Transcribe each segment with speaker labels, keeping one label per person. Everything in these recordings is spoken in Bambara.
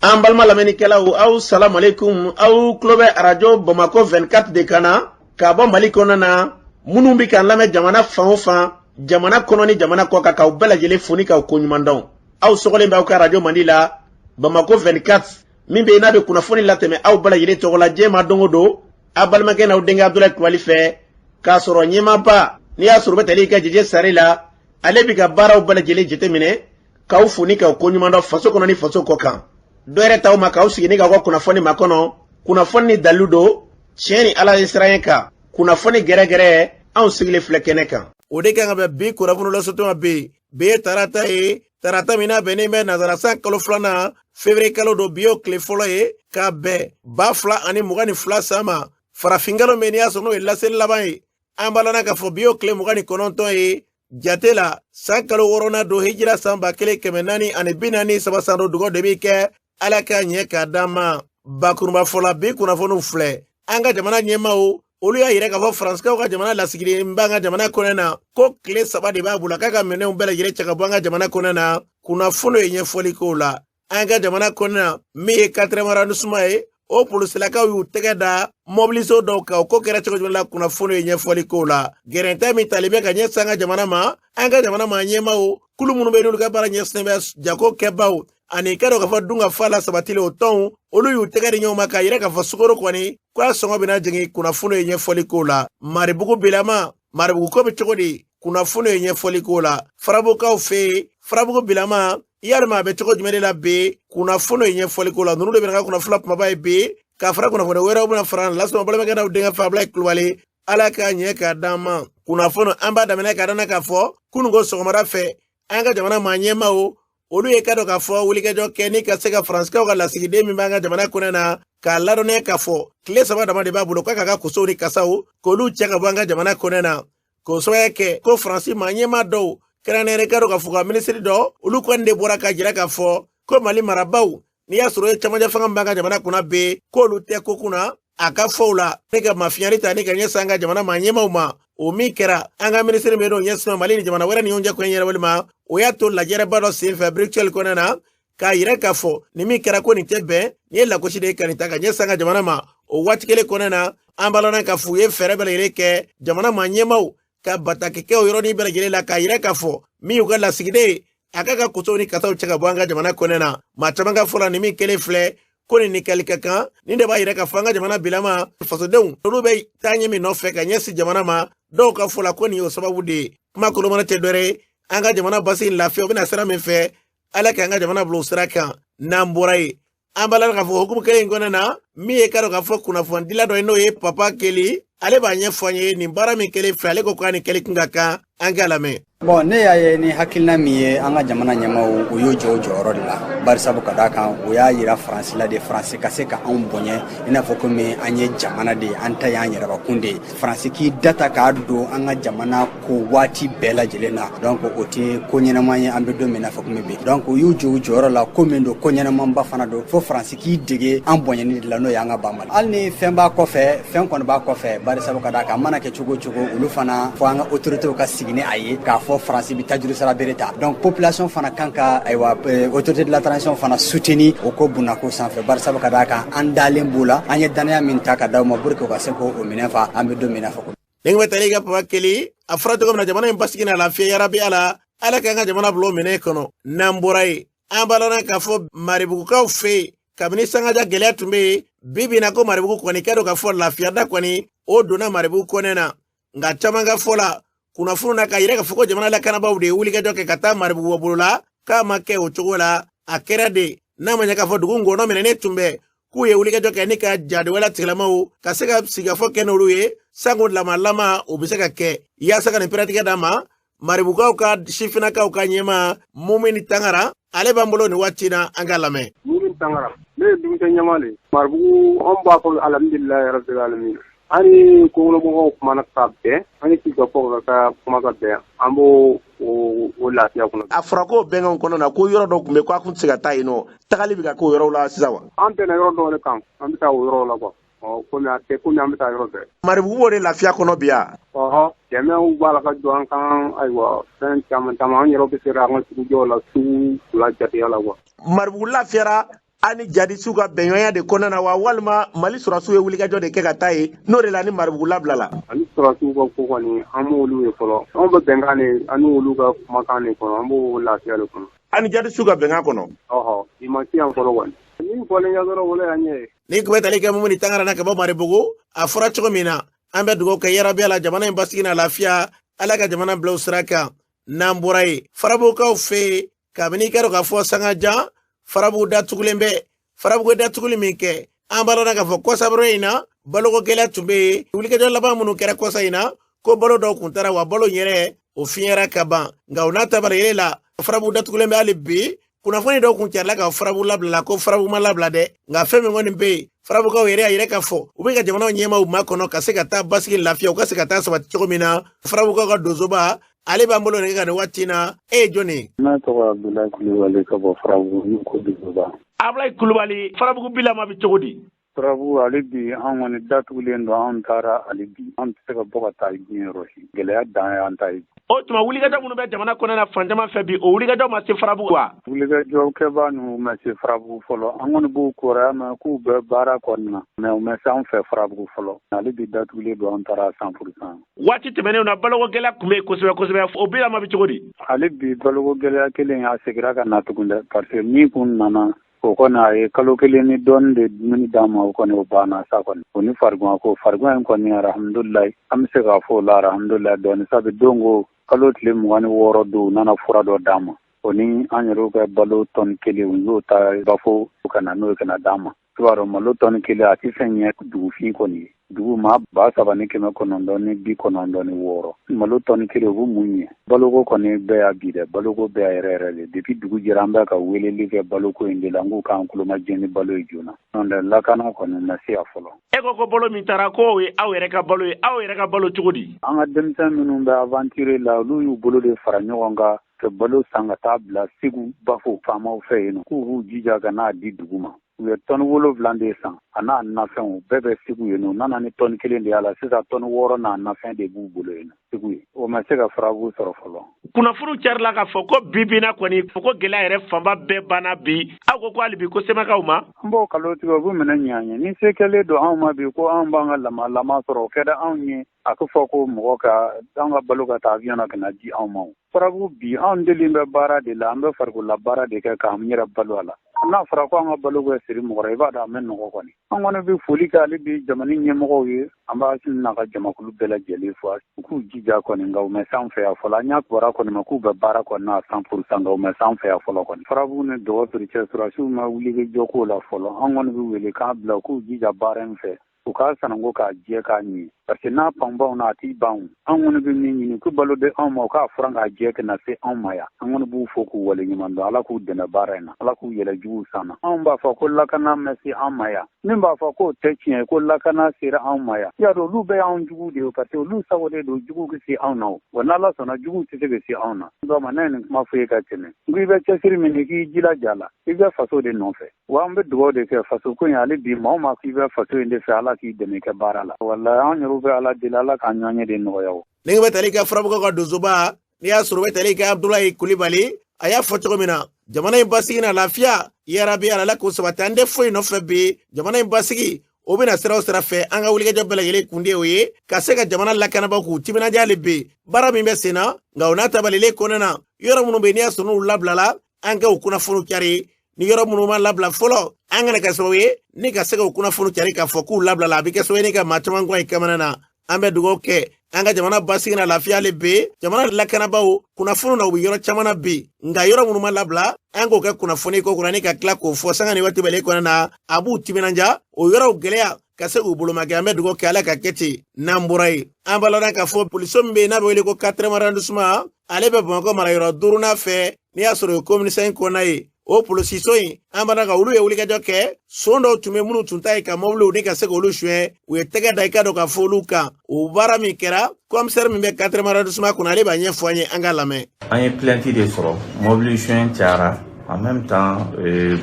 Speaker 1: An balima lamɛnnikɛlaw, aw salamu aleykum. Aw tulo bɛ Arajo Bamakɔ 24 de kan na ka bɔ Mali kɔnɔna na. Minnu bɛ k'an lamɛn jamana fan o fan, jamana kɔnɔ ni jamana kɔ kan, k'aw bɛɛ lajɛlen fo ni k'aw koɲuman dɔn. Aw sɔgɔlen bɛ aw ka arajo mandi la, Bamakɔ 24, min bɛ yen n'a bɛ kunnafoni latɛmɛ aw bɛɛ lajɛlen tɔgɔ la diɲɛ ma don o don, aw balimakɛ n'aw denkɛ Abudulayi Kulubali fɛ, k'a sɔrɔ ɲɛmaaba n'i y'a sɔrɔ u bɛ tali kɛ Jeje Sare la, ale bɛ ka baaraw bɛɛ lajɛlen jateminɛ, k'aw fo ni k'aw koɲuman dɔn faso kɔnɔ ni faso kɔ kan. Dɔ yɛrɛ t'aw ma k'aw sigi ni k'aw ka kunnafoni makɔnɔ, kunnafoni ni dalilu don, tiɲɛ ni Ala ye siran kan, kunnafoni gɛrɛgɛrɛ, anw sigilen filɛ kɛnɛ kan.
Speaker 2: O de kan ka bɛn bi kunnafoni lasɔtɔ ma bi. Bi ye tarata ye, tarata min n'a bɛnnen bɛ nanzara san kalo filanan, février kalo don. Bi y'o tile fɔlɔ ye ka bɛn 2022 san ma, farafin kalo min n'i y'a sɔrɔ n'o ye laseli laban ye. An b'a lana k'a fɔ bi y'o tile 29 ye jate la, san kalo wɔɔrɔnan don, hijira san 1443 san don. Dugawu de bɛ kɛ, Ala k'a ɲɛ k'a d'an ma. Bakurunba fɔ la, bi kunnafoniw filɛ. An ka jamana ɲɛmaaw, olu y'a yira k'a fɔ Faransikaw ka jamana lasigiden b'an ka jamana kɔnɔ na, ko tile 3 de b'a bolo k'a ka minɛnw bɛɛ lajɛlen cɛ ka bɔ an ka jamana kɔnɔ na. Kunnafoni ye ɲɛfɔli k'o la. An ka jamana kɔnɔ na, min ye quatrième arrondissement ye, o polisilakaw y'u tɛgɛ da mɔbiliso dɔw kan. O ko kɛra cogo jumɛn la? Kunnafoni ye ɲɛfɔli k'o la. Gɛrɛntɛ min talen bɛ ka ɲɛsin an ka jamana ma, an ka jamana ma ɲɛmaaw, kulu minnu bɛ n'olu ka baara ɲɛsinnen bɛ jago kɛbaw ani ka dɔn k'a fɔ dun ka fa la sabatili, o tɔnw, olu y'u tɛgɛ di ɲɔgɔn ma k'a yira k'a fɔ sukaro kɔni k'a sɔngɔ bɛna jigin. Kunnafoni ye ɲɛfɔli k'o la. Maribugu bilama, Maribugu ko bɛ cogo di? Kunnafoni ye ɲɛfɔli k'o la. Farabugukaw fɛ yen, Farabugu bilama, yalima a bɛ cogo jumɛn de la bi? Kunnafoni ye ɲɛfɔli k'o la. Ninnu de bɛna ka kunnafoni kumaba ye bi, k'a fara kunnafoni wɛrɛw bɛna fara lasɔrɔ. Balimakɛ n'aw denkɛ fɛ, Abulayi Kulubali. Ala k'a ɲɛ k'a d'an ma. Kunnafoni, an b'a daminɛ k'a dana k'a fɔ kununko sɔgɔmada fɛ, an ka jamana maa ɲɛmaaw, olu ye ka dɔn k'a fɔ wulikajɔ kɛ ni ka se ka Faransikaw ka lasigiden min b'an ka jamana kɔnɔ na k'a ladɔnniya k'a fɔ tile 3 dama de b'a bolo k'a ka kosow ni kasaw k'olu cɛ ka bɔ an ka jamana kɔnɔ na, k'o sababuya kɛ ko Faransi maa ɲɛmaa dɔw, kɛrɛnkɛrɛnnen ka dɔn k'a fɔ ka minisiri dɔ, olu kɔni de bɔra k'a jira k'a fɔ ko Mali marabaaw, n'i y'a sɔrɔ ye camancɛ fanga min b'an ka jamana kunna bi, k'olu tɛ ko kunna. A ka fɔw la, ne ka mafiyɛri ta ni ka ɲɛsin an ka jamana maa ɲɛmaaw ma, o min kɛra an ka minisiri min n'o ɲɛsin Mali ni jamana wɛrɛ ni ɲɔgɔn cɛ ko ɲɛnabɔli ma, o y'a to lajɛrɛba dɔ senfɛ Bruxelles kɔnɔ na, k'a yira k'a fɔ nin min kɛra, ko nin tɛ bɛn, nin ye lagosi de ye ka nin ta ka ɲɛsin an ka jamana ma. O waati kelen kɔnɔ na, an b'a lɔn k'a fɔ u ye fɛɛrɛ bɛɛ lajɛlen kɛ jamana maa ɲɛmaaw ka bataki kɛ o yɔrɔnin bɛɛ lajɛlen la, k'a yira k'a fɔ min y'u ka lasigiden ye, a k'a ka kosow ni kasaw cɛ ka bɔ an ka jamana kɔnɔ na. Maa caman ka fɔ la, nin min kelen filɛ, ko nin ni kɛli ka kan, nin de b'a yira k'a fɔ an ka jamana bilama fasodenw, olu bɛ taa ɲɛ min nɔfɛ ka ɲɛsin jamana ma. Dɔw ka fɔ la, ko nin y'o sababu de ye. Kuma kolomana tɛ dɔwɛrɛ ye, an ka jamana basigi lafiya, o bɛna sira min fɛ, Ala k'an ka jamana bila o sira kan. N'an bɔra yen, an b'a la k'a fɔ hukumu kelen in kɔnɔ na, min ye ka dɔn k'a fɔ kunnafonidila dɔ ye, n'o ye Papa Keli, ale b'a ɲɛfɔ an ye nin baara min kɛlen fɛ. Ale ko k'a ni kɛli kun ka kan, an k'a lamɛn.
Speaker 3: Bon, ne y'a ye ni hakilina min ye, an ka jamana ɲɛmaw, u y'u jɔ o jɔyɔrɔ de la, barisabu ka d'a kan u y'a yira Faransi la de, Faransi ka se ka anw bonya i n'a fɔ komi an ye jamana de ye, an ta y'an yɛrɛbakun de ye. Faransi k'i da ta k'a don an ka jamana ko waati bɛɛ lajɛlen na, donc o tɛ ko ɲɛnama ye an bɛ don min na fɔ komi bi. Donc u y'u jɔ u jɔyɔrɔ la, ko min don, ko ɲɛnamanba fana don, fo Faransi k'i dege an bonyani de la, n'o y'an ka ba Mali. Hali ni fɛn b'a kɔfɛ, fɛn kɔni b'a kɔfɛ, barisabu ka d'a kan a mana kɛ cogo o cogo, olu fana fo an ka autorités ka sigi ni a ye k'a fɔ Faransi bɛ tajuru sara bere ta. Donc population fana kan ka, ayiwa, autorité de la transition fana soutenir o ko bundako sanfɛ, barisabu ka d'a kan an dalen b'u la, an ye danaya min ta ka d'aw ma pour que u ka se k'o minɛ fa an bɛ don min na fɔ.
Speaker 2: Ni bɛ taa i ka Papa Keli, a fɔra cogo min na, jamana in basigi n'a lafiya, yarabi Ala, Ala k'an ka jamana bila o minɛ kɔnɔ. N'an bɔra yen, an b'a lɔn k'a fɔ Maribugukaw fɛ yen, kabini sangaja gɛlɛya tun bɛ yen, bi bi in na ko Maribugu kɔni kɛ don k'a fɔ lafiyada kɔni o donna Maribugu kɔnɛ na. Nka caman ka fɔ la kunnafoni na, k'a yira k'a fɔ ko jamana lakanabaaw de ye wulikajɔ kɛ ka taa Maribugu bolo la, k'a ma kɛ o cogo la. A kɛra de n'a ma ɲɛ k'a fɔ dugu ngɔnɔ minɛnen tun bɛ, k'u ye wulikajɔ kɛ ni ka jadiwala tigilamaw ka se ka sigikafɔ kɛ n'olu ye, sanko lamalama o bɛ se ka kɛ yaasa ka nin pɛrɛtigɛ d'a ma. Maribugukaw ka sifinnakaw ka ɲɛmaa Mumini Tangara, ale b'an bolo nin waati na, an ka lamɛn.
Speaker 4: Mumini Tangara, ne ye denmisɛn ɲɛmaa de ye Maribugu. An b'a fɔ alhamdulilayi rabbil alamin. An ni kongolomɔgɔw kumana ka bɛn, an ye sigikafɔ ka kuma ka bɛn, an b'o o lafiya kɔnɔ.
Speaker 1: A fɔra ko bɛnkanw kɔnɔ na, ko yɔrɔ dɔw tun bɛ ko a kun tɛ se ka taa yen nɔ, tagali bɛ ka k'o yɔrɔw la sisan wa?
Speaker 4: An bɛnna yɔrɔ dɔw de kan, an bɛ taa o yɔrɔw la quoi. Komi a tɛ komi an bɛ taa yɔrɔ bɛɛ.
Speaker 1: Maribugu b'o de lafiya kɔnɔ bi yan.
Speaker 4: Ɔhɔ, dɛmɛw b'a la ka jɔ an kan, ayiwa, fɛn caman caman, an yɛrɛ bɛ se ka an ka sugujɔw la, sugu fila jateya la quoi.
Speaker 1: Maribugu lafiyara. Aw ni jadisiw ka bɛnɲɔgɔnya de kɔnɔna na wa, walima Mali sɔrɔdasiw ye wulikajɔ de kɛ ka taa yen, n'o de la ni Maribugu labila la?
Speaker 4: Ani sɔrɔdasiw ka ko kɔni, an m'olu ye fɔlɔ. Anw bɛ bɛnkan de, an n'olu ka kumakan de kɔnɔ, an b'o lafiya de kɔnɔ.
Speaker 1: Aw ni jadisiw ka bɛnkan kɔnɔ?
Speaker 4: Ɔhɔ, i ma se yan fɔlɔ kɔni. Min fɔlen ɲɛ dɔrɔn, o y'an ɲɛ ye.
Speaker 2: Ni tun bɛ tali kɛ Mumuni Tangara na ka bɔ Maribugu, a fɔra cogo min na, an bɛ dugawu kɛ yarabi ala jamana in basigi n'a lafiya, Ala ka jamana bila o sira kan. N'an bɔra yen, Farabugukaw fɛ yen, kabini i ka dɔn k'a fɔ sanga jan, Farabugu datugulen bɛ. Farabugu datuguli min kɛ, an b'a dɔn k'a fɔ kɔsabɔrɔ in na baloko gɛlɛya tun bɛ yen. Wulikajɔ laban minnu kɛra kɔsa in na, ko balo dɔw kun taara, wa balo yɛrɛ o fiɲɛra ka ban. Nka o n'a ta bari yɛrɛ la, Farabugu datugulen bɛ hali bi. Kunnafoni dɔw kun carila ka Farabugu labila, ko Farabugu ma labila dɛ. Nka fɛn min kɔni bɛ yen, Farabugukaw yɛrɛ y'a yɛrɛ k'a fɔ u bɛ ka jamanaw ɲɛmaaw makɔnɔ ka se ka taa basigi lafiya, u ka se ka taa sabati cogo min na. Farabugukaw ka donsoba, ale b'an bolo nɛgɛ kan nin waati in na. E ye jɔn ye?
Speaker 5: Ne tɔgɔ Abudulayi Kulubali ka bɔ Farabugu, ni ko donsoba.
Speaker 1: Abudulayi Kulubali, Farabugu bilama bɛ cogo di?
Speaker 5: Farabugu ale bi, an kɔni datugulen don, anw taara ale bi, an tɛ se ka bɔ ka taa diɲɛ yɔrɔ si, gɛlɛya dan y'an ta ye.
Speaker 1: O tuma wulikajɔ minnu bɛ jamana kɔnɔna na fan caman fɛ bi, o wulikajɔ ma se Farabugu wa?
Speaker 5: Wulikajɔ kɛbaa ninnu ma se Farabugu fɔlɔ. An kɔni b'u kibaruya mɛn k'u bɛ baara kɔni na, mais u ma se an fɛ Farabugu fɔlɔ. Ale bi datugulen don, an taara 100%.
Speaker 1: Waati tɛmɛnenw na, baloko gɛlɛya tun bɛ yen kosɛbɛ kosɛbɛ, o bilama bɛ cogo di?
Speaker 5: Ale bi baloko gɛlɛya kelen a seginna ka na tugun dɛ, parce que min kun nana o kɔni, a ye kalo kelen ni dɔɔni de dumuni d'an ma, o kɔni o banna sa kɔni. O ni farigan ko, farigan in kɔni, alhamdulilayi, an bɛ se k'a fɔ o la alhamdulilayi dɔɔni, sabu don ko kalo tile 26 don, u nana fura dɔ d'an ma, o ni an yɛrɛw ka balo tɔni kelen, u y'o ta Bafo ka na n'o ye ka na d'an ma. I b'a dɔn, malo tɔni kelen a tɛ fɛn ɲɛ dugufin kɔni ye. Dugu maa 3996, malo tɔni kelen u bɛ mun ɲɛ? Baloko kɔni bɛɛ y'a bi dɛ, baloko bɛɛ yɛrɛ yɛrɛ de. Depuis dugu jɛra, an bɛ ka weleli kɛ baloko in de la, n k'u k'an kulomajɛ ni balo ye joona. N'o tɛ lakana kɔni ma se yan fɔlɔ.
Speaker 1: E ko balo min taara, k'o ye aw yɛrɛ ka balo ye. Aw yɛrɛ ka balo cogo di?
Speaker 5: An ka denmisɛn minnu bɛ aventure la, olu y'u bolo de fara ɲɔgɔn kan ka balo san ka taa bila Segu Bafo faamaw fɛ yen nɔ, k'u b'u jija ka n'a di dugu ma. U ye tɔni 7 de san, a n'a nafɛnw bɛɛ bɛ Segu yen nɔ. U nana ni tɔni kelen de y'a la sisan, tɔni 6 n'a nafɛn de b'u bolo yen nɔ Segu yen. O ma se ka Farabugu sɔrɔ fɔlɔ.
Speaker 1: Kunnafoniw carila k'a fɔ ko bi bi na kɔni, ko gɛlɛya yɛrɛ fanba bɛɛ banna bi. Aw ko hali bi ko semakaw ma?
Speaker 5: An b'o kalo tigɛ, u b'u minɛ ɲɛ an ye. Ni se kɛlen don anw ma bi ko anw b'an ka lama sɔrɔ, o kɛra anw ye. A ko fɔ ko mɔgɔ ka an ka balo ka taa avion na ka na di anw ma. Farabugu bi, anw deli bɛ baara de la, an bɛ farikolola baara de kɛ k'an yɛrɛ balo a la. N'a fɔra ko an ka balo bɛ siri mɔgɔ la, i b'a dɔn an bɛ nɔgɔ kɔni. An kɔni bɛ foli kɛ ale bi jamana ɲɛmɔgɔw ye. An b'a n'a ka jamakulu bɛɛ lajɛlen fo, u k'u jija kɔni, nka u ma s'an fɛ yan fɔlɔ. An y'a kibaruya kɔni ma k'u bɛ baara kɔni na 100%, nka u ma s'an fɛ yan fɔlɔ kɔni. Farabugu ni dɔgɔ cɛ, sɔrɔdasiw ma wuli kɛ jɔ ko la fɔlɔ. An kɔni bɛ wele k'an bila u k'u jija baara in fɛ, u k'a sananko k'a jɛ k'a ɲɛ, parce que n'a panpanw na a t'i ban. An kɔni bɛ min ɲini, ko balo bɛ anw ma, u k'a furan k'a jɛ ka na se anw ma yan. An kɔni b'u fo k'u waleɲuman dɔn. Ala k'u dɛmɛ baara in na, Ala k'u yɛlɛ juguw san na. Anw b'a fɔ ko lakana ma se an ma yan, min b'a fɔ k'o tɛ tiɲɛ ye ko lakana sera anw ma yan, y'a dɔn olu bɛɛ y'anw juguw de ye, parce que olu sago de don juguw bɛ se anw na. O wa n'Ala sɔnna, juguw tɛ se ka se anw na. Dɔw ma ne ye nin kuma fɔ e ka tɛmɛ, n ko i bɛ cɛsiri min k'i jilaja la, i bɛ faso de nɔfɛ. Wa an bɛ dugawu de kɛ faso ko in hali bi, maa o maa k'i bɛ faso in de fɛ, Ala k'i dɛmɛ kɛ baara la. Walahi, an yɛrɛw bɛ Ala deli, Ala k'an ɲɔgɔn ye de nɔgɔya o.
Speaker 2: Ni bɛ tali kɛ Farabugu ka donsoba, n'i y'a sɔrɔ bɛ tali kɛ Abudulayi Kulibali, a y'a fɔ cogo min na, jamana in basigi na lafiya, yarabi Ala k'o sabati. An tɛ foyi nɔfɛ bi, jamana in basigi o bɛna sira o sira fɛ, an ka wulikajɔ bɛɛ lajɛlen kun de o ye ka se ka jamana lakanabaaw k'u timinadiya hali bi baara min bɛ sen na. Nka o n'a tabalilen kɔnɔna na, yɔrɔ minnu bɛ yen n'i y'a sɔrɔ n'u labilala, an ka o kunnafoniw cari. Ni yɔrɔ minnu ma labila fɔlɔ, an kana kɛ sababu ye ni ka se ka o kunnafoni cari k'a fɔ k'u labilala, a bɛ kɛ sababu ye ni ka maa caman gɛn i kamana na. An bɛ dugawu kɛ an ka jamana basigi na lafiya hali bi. Jamana lakanabaaw kunnafoni na, u bɛ yɔrɔ caman na bi, nka yɔrɔ minnu ma labila, an k'o kɛ kunnafoni ko kura ni ka tila k'o fɔ sanga ni waati bɛɛ kɔnɔna na, a b'u timinanja o yɔrɔw gɛlɛya ka se k'u bolomakɛ. An bɛ dugawu kɛ Ala ka kɛ ten. N'an bɔra yen, an b'a lɔn k'a fɔ poliso min bɛ yen n'a bɛ wele ko 4e arrondissement, ale bɛ Bamakɔ mara yɔrɔ duurunan fɛ, n'i y'a sɔrɔ o ye commune 5 kɔnɔna ye. O polisiso in, an b'a ka olu ye wulikajɔ kɛ, son dɔw tun bɛ minnu tun ta ye ka mɔbiliw ni ka se k'olu suɲɛ, u ye tɛgɛ da i ka dɔn ka fɔ olu kan. O baara min kɛra, commissaire min bɛ 4e arrondissement kɔnɔ, ale b'a ɲɛfɔ an ye, an ka lamɛn.
Speaker 6: An ye plainte de sɔrɔ, mɔbili suɲɛ cayara. En même temps,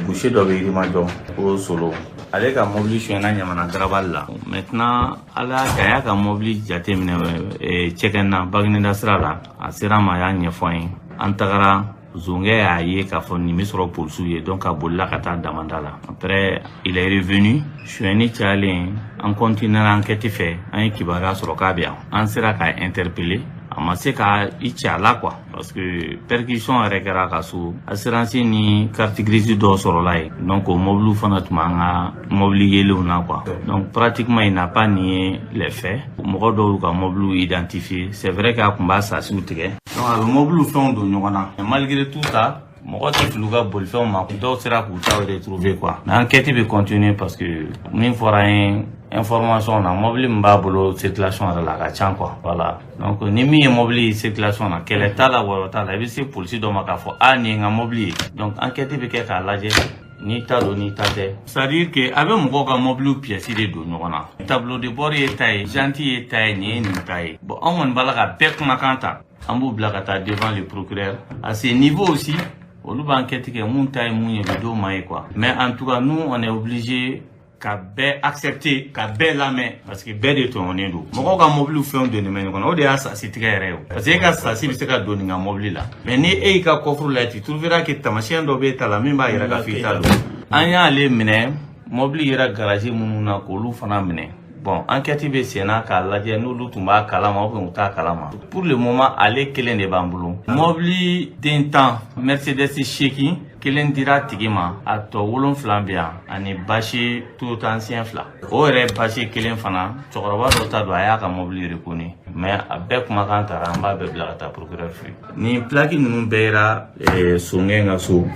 Speaker 6: boucher dɔ bɛ Yirimajɔ ko Solo, ale ka mɔbili suɲɛna Ɲamana garabali la. Maintenant, ala a y'a ka mɔbili jateminɛ cɛkɛna Bagineda sira la, a sera an ma, a y'a ɲɛfɔ an ye. An tagara. Zonkɛ y'a ye k'a fɔ nin bɛ sɔrɔ polisiw ye, donc a bolila ka taa damanda la. Après, il est revenu. Sonyɛni cayalen, an continuera enquête fɛ, an ye kibaruya sɔrɔ k'a bɛ yan. An sera k'a interpeller, a ma se ka i cɛ a la quoi, parce que perquisition yɛrɛ kɛra a ka so, assurance ni carte grise dɔw sɔrɔla yen. Donc o mɔbiliw fana tun b'an ka mɔbili yelenw na quoi. Donc pratiquement, il n'a pas nié les faits. Mɔgɔ dɔw y'u ka mɔbiliw identifier. C'est vrai k'a tun b'a sasiw tigɛ, donc a bɛ mɔbiliw fɛnw don ɲɔgɔn na. Mais malgré tout ça, mɔgɔ tɛ fili u ka bolifɛnw ma, dɔw sera k'u taw retrouver quoi. Mais enquête bɛ continuer, parce que min fɔra an ye information na, mobili min b'a bolo circulation yɛrɛ la, a ka ca quoi. Voilà, donc ni min ye mobili circulation na, kɛlɛ t'a la, wɔyɔ t'a la, i bɛ se polisi dɔ ma k'a fɔ a nin ye n ka mobili ye. Donc enquête bɛ kɛ k'a lajɛ n'i ta don, n'i ta tɛ. C'est à dire que a bɛ mɔgɔw ka mobiliw pièces de don ɲɔgɔn na. Tableau de bord ye ta ye, jante ye ta ye, nin ye nin ta ye. Bon, an kɔni b'a la ka bɛɛ kumakan ta, an b'u bila ka taa devant le procureur. À ce niveau aussi, olu b'a enquête kɛ, mun ta ye mun ye, bɛ d'o ma ye quoi. Mais en tout cas, nous, on est obligé ka bɛɛ accepter, ka bɛɛ lamɛn, parce que bɛɛ de tɔɲɔnen don. Mɔgɔw ka mobiliw fɛnw donnen bɛ ɲɔgɔn na, o de y'a sasi tigɛ yɛrɛ ye o, parce que e ka sasi bɛ se ka don nin ka mobili la, mais ni e y'i ka coffre la, tu trouveras que tamasiyɛn dɔ b'e ta la min b'a yira k'a fɔ i ta don. An y'ale minɛ, mobili yera garage minnu na, k'olu fana minɛ. Bon, enquête bɛ sen na k'a lajɛ n'olu tun b'a kalama ou bien u t'a kalama. Pour le moment, ale kelen de b'an bolo. Mobili den 10, Mercedes seegin, kelen dira a tigi ma, a tɔ 7 bɛ yan, ani bâche Toyota ancien fila. O yɛrɛ bâche kelen fana, cɛkɔrɔba dɔ ta don, a y'a ka mobili reconnu. Mais a bɛɛ kumakan taara, an b'a bɛɛ bila ka taa procureur fɛ yen. Nin plaque ninnu bɛɛ yera sonkɛ ka so.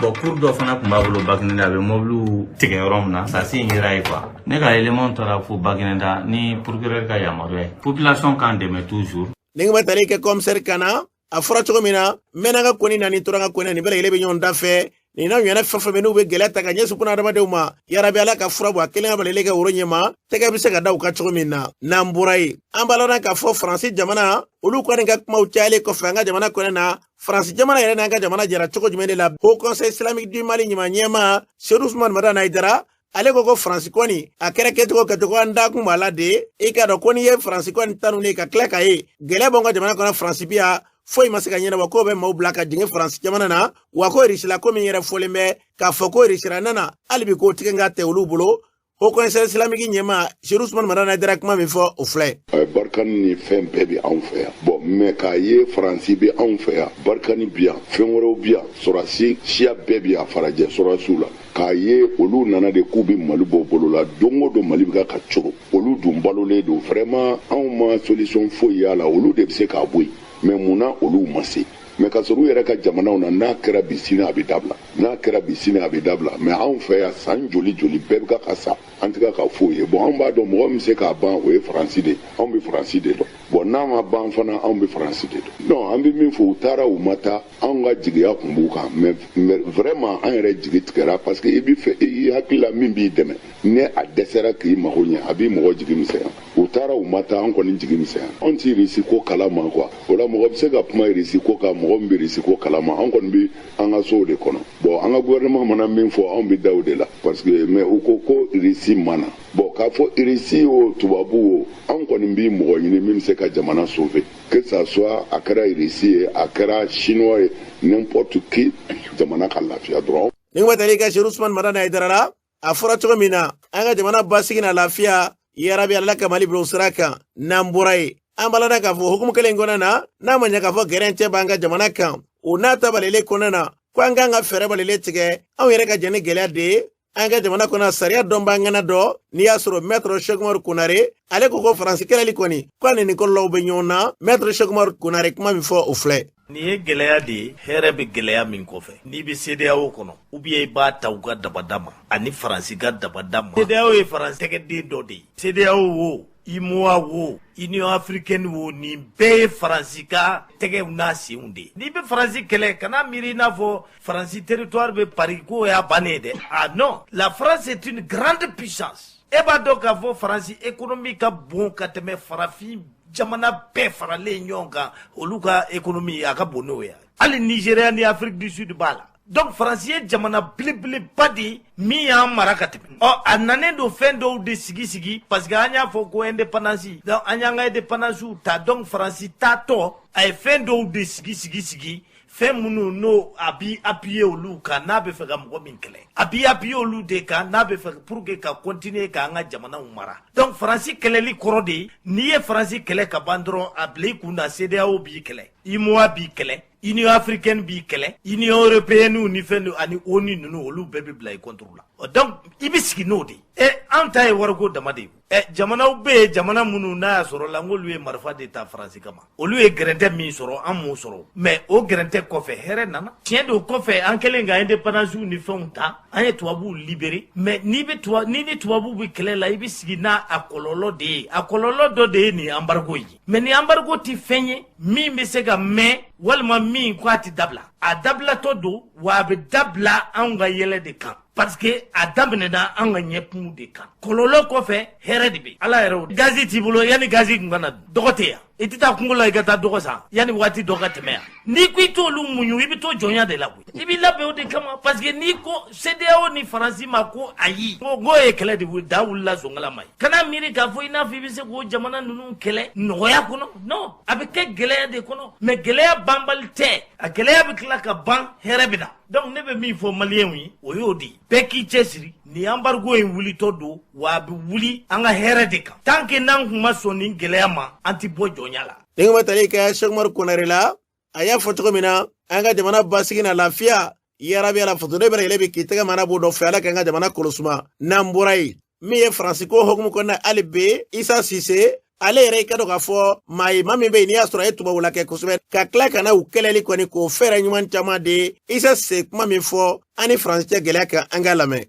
Speaker 6: Bon, cour dɔ fana tun b'a bolo Bagineda, a bɛ mobiliw tigɛ yɔrɔ min na, sasi in yera ye quoi. Ne ka élément taara fo Bagineda ni procureur ka yamaruya ye. Population k'an dɛmɛ toujours.
Speaker 2: Ni bɛ tali kɛ commissaire kan na, a fɔra cogo min na, mɛnna ka kɔni na ni tora ka kɔni nin bɛɛ lajɛlen bɛ ɲɔgɔn da fɛ. Nin n'a ɲɔgɔnna fɛn fɛn bɛ n'u bɛ gɛlɛya ta ka ɲɛsin buna adamadenw ma, yarabi Ala ka fura bɔ a kelen ka balele kɛ woro ɲɛma, tɛgɛ bɛ se ka da u ka cogo min na. N'an bɔra yen, an b'a lɔn k'a fɔ Faransi jamana, olu kɔni ka kumaw cayalen kɔfɛ an ka jamana kɔnɛ na, Faransi jamana yɛrɛ n'an ka jamana jɛra cogo jumɛn de la? Haut Conseil islamique du Mali ɲuman ɲɛma Seydou Ousmane Madani Haidara, ale ko ko Faransi kɔni a kɛra kɛcogo kɛcogo, an da kun b'a la de. I k'a dɔn ko n'i ye Faransi kɔni tanu ne ka tila ka ye gɛlɛya b'an ka jamana kɔnɔ, Faransi bi yan, foyi ma se ka ɲɛnabɔ, k'o bɛ maaw bila ka jigin Faransi jamana na. Wa ko Irisila ko min yɛrɛ fɔlen bɛ k'a fɔ ko Irisila nana, hali bi k'o tigɛ ka tɛ olu bolo. Haut Conseil islamique ɲɛma Seydou Ousmane Madani Haidara, kuma min fɔ, o filɛ.
Speaker 7: Barkhane ni fɛn bɛɛ bɛ anw fɛ yan. Bon, mais k'a ye Faransi bɛ anw fɛ yan, Barkhane bi yan, fɛn wɛrɛw bi yan, sɔrɔsi siya bɛɛ bi yan, farajɛ sɔrɔsiw la, k'a ye olu nana de k'u bɛ Mali bɔ bolo la. Don o don Mali bɛ ka coro, olu dun balolen don. Vraiment, anw ma solution foyi y'a la, olu de bɛ se k'a bɔ yen. Mais munna olu ma se? Mais ka sɔrɔ u yɛrɛ ka jamanaw na, n'a kɛra bi, sini a bɛ dabila, n'a kɛra bi, sini a bɛ dabila. Mais anw fɛ yan, san joli joli bɛɛ bɛ ka sa, an tɛ ka foyi ye. Bon, anw b'a dɔn mɔgɔ min bɛ se k'a ban, o ye Faransi de ye. Anw bɛ Faransi de dɔn. Bon, n'a ma ban fana, anw bɛ Faransi de dɔn. Non, an bɛ min fɔ, u taara, u ma taa, anw ka jigiya kun b'u kan. Mais vraiment, an yɛrɛ jigi tigɛra, parce que i bɛ fɛ i hakili la min b'i dɛmɛ, ni a dɛsɛra k'i mago ɲɛ, a b'i mɔgɔ jigi misɛnya. U taara, u ma taa, an kɔni jigi misɛnya. Anw ti Irisi ko kalama quoi. O la, mɔgɔ bɛ se ka kuma Irisi ko kan, mɔgɔ min bɛ Irisi ko kalama, an kɔni bɛ an ka sow de kɔnɔ. Bon, an ka gouvernement mana min fɔ, anw bɛ da o de la, parce que mais u ko ko Irisi ma na. Bon, k'a fɔ Irisi o, tubabu o, anw kɔni bɛ mɔgɔ ɲini min bɛ se ka jamana sauver, que ça soit a kɛra Irisi ye, a kɛra Chinois ye, n'importe qui, jamana ka lafiya dɔrɔn.
Speaker 2: Ni kuma tali kɛ Seydou Ousmane Madani Haidara la, a fɔra cogo min na, an ka jamana basigi na lafiya, yarabi Ala ka Mali bila o sira kan. N'an bɔra yen, an b'a lada k'a fɔ hukumu kelen kɔnɔna na, n'a ma ɲɛ k'a fɔ gɛrɛn cɛ b'an ka jamana kan, o n'a ta balele kɔnɔna na, ko an k'an ka fɛɛrɛ balele tigɛ, anw yɛrɛ ka jɛn ni gɛlɛya de ye an ka jamana kɔnɔ. Sariya dɔn b'an ŋana dɔ, n'i y'a sɔrɔ Maître Cheick Oumar Konare, ale ko ko Faransi kɛlɛli kɔni, ko a ni nin kɔlɔlɔw bɛ ɲɔgɔn na. Maître Cheick Oumar Konare, kuma min fɔ, o filɛ.
Speaker 8: Nin ye gɛlɛya de ye, hɛrɛ bɛ gɛlɛya min kɔfɛ. N'i bɛ CEDEAO kɔnɔ, ou bien i b'a ta u ka dabada ma ani Faransi ka dabada ma. CEDEAO ye Faransi tɛgɛden dɔ de ye. CEDEAO wo, UEMOA wo, Union africaine wo, nin bɛɛ ye Faransi ka tɛgɛw n'a senw de ye. N'i bɛ Faransi kɛlɛ, kana miiri i n'a fɔ Faransi territoire bɛ Paris k'o y'a bannen ye dɛ. Ah non, la France est une grande puissance. E b'a dɔn k'a fɔ Faransi économie ka bon ka tɛmɛ farafin jamana bɛɛ faralen ɲɔgɔn kan, olu ka économie a ka bon n'o ye. Hali Nigéria ni Afrique du Sud b'a la. Donc Faransi ye jamana belebeleba de ye min y'an mara ka tɛmɛ. Ɔ, a nanen don fɛn dɔw de sigi sigi, parce que an y'a fɔ ko indépendance, donc an y'an ka indépendance ta. Donc Faransi taatɔ, a ye fɛn dɔw de sigi sigi sigi. Fɛn minnu n'o a b'i appuyer olu kan n'a bɛ fɛ ka mɔgɔ min kɛlɛ, a b'i appuyer olu de kan n'a bɛ fɛ pour que ka continuer k'an ka jamanaw mara. Donc Faransi kɛlɛli kɔrɔ de ye, n'i ye Faransi kɛlɛ ka ban dɔrɔn, a bila i kun na, CEDEAO b'i kɛlɛ, UEMOA b'i kɛlɛ, Union africaine b'i kɛlɛ, Union européenne ni fɛn ani ONU ninnu, olu bɛɛ bɛ bila i contre la. Donc i bɛ sigi n'o de ye. Ɛ, an ta ye wariko dama de ye. Ɛ, jamanaw bɛ yen, jamana minnu n'a y'a sɔrɔ la n k'olu ye marifa de ta Faransi kama, olu ye gɛrɛntɛ min sɔrɔ, an m'o sɔrɔ. Mais o gɛrɛntɛ kɔfɛ, hɛrɛ nana. Tiɲɛ don, kɔfɛ an kɛlen ka indépendance ni fɛnw ta, an ye tubabuw libéré. Mais n'i bɛ tubabu ni ni tubabuw bɛ kɛlɛ la, i bɛ sigi n'a a kɔlɔlɔ de ye. A kɔlɔlɔ dɔ de ye nin embargo ye. Mais nin embargo tɛ fɛn ye min bɛ se ka mɛn walima min ko a tɛ dabila. A dabilatɔ don wa, a bɛ dabila anw ka yɛlɛ de kan, parce que a daminɛna an ka ɲɛkumu de kan. Kɔlɔlɔ kɔfɛ, hɛrɛ de bɛ. Ala yɛrɛ o gazi t'i bolo, yanni gazi kun ka na, dɔgɔ tɛ yan, i tɛ taa kungo la i ka taa dɔgɔ san yanni waati dɔ ka tɛmɛ yan. N'i ko i t'olu muɲu, i bɛ to jɔnya de la koyi. I b'i labɛn o de kama, parce que n'i ko CEDEAO ni Faransi ma ko ayi, ko k'o ye kɛlɛ de wuli, da wulila zonkala ma ye. Kana miiri k'a fɔ i n'a fɔ i bɛ se k'o jamana ninnu kɛlɛ nɔgɔya kɔnɔ. Non, a bɛ kɛ gɛlɛya de kɔnɔ. Mais gɛlɛya banbali tɛ, a gɛlɛya bɛ tila ka ban, hɛrɛ bɛ na. Donc ne bɛ min fɔ Maliyɛnw ye, o y'o de ye: bɛɛ k'i cɛsiri. Nin embargo in wulitɔ don wa, a bɛ wuli an ka hɛrɛ de kan. Tant que n'an kun ma sɔn nin gɛlɛya ma, an tɛ bɔ jɔnya la.
Speaker 2: Ni ma tali kɛ Sɛkumaru Konare la, a y'a fɔ cogo min na, an ka jamana basigi na lafiya yarabi ala fasoden bɛɛ lajɛlen bɛ k'i tɛgɛ mana b'o dɔ fɛ. Ala k'an ka jamana kolosuma. N'an bɔra yen, min ye Faransi ko hukumu kɔnɔna, hali bi Isa Sise, ale yɛrɛ, i ka dɔn k'a fɔ maa ye, maa min bɛ yen n'i y'a sɔrɔ a ye tubabula kɛ kosɛbɛ, ka tila ka na u kɛlɛli kɔni k'o fɛɛrɛ ɲuman caman de. Isa Sise, kuma min fɔ an ni Faransi cɛ gɛlɛya kan, an k'a lamɛn.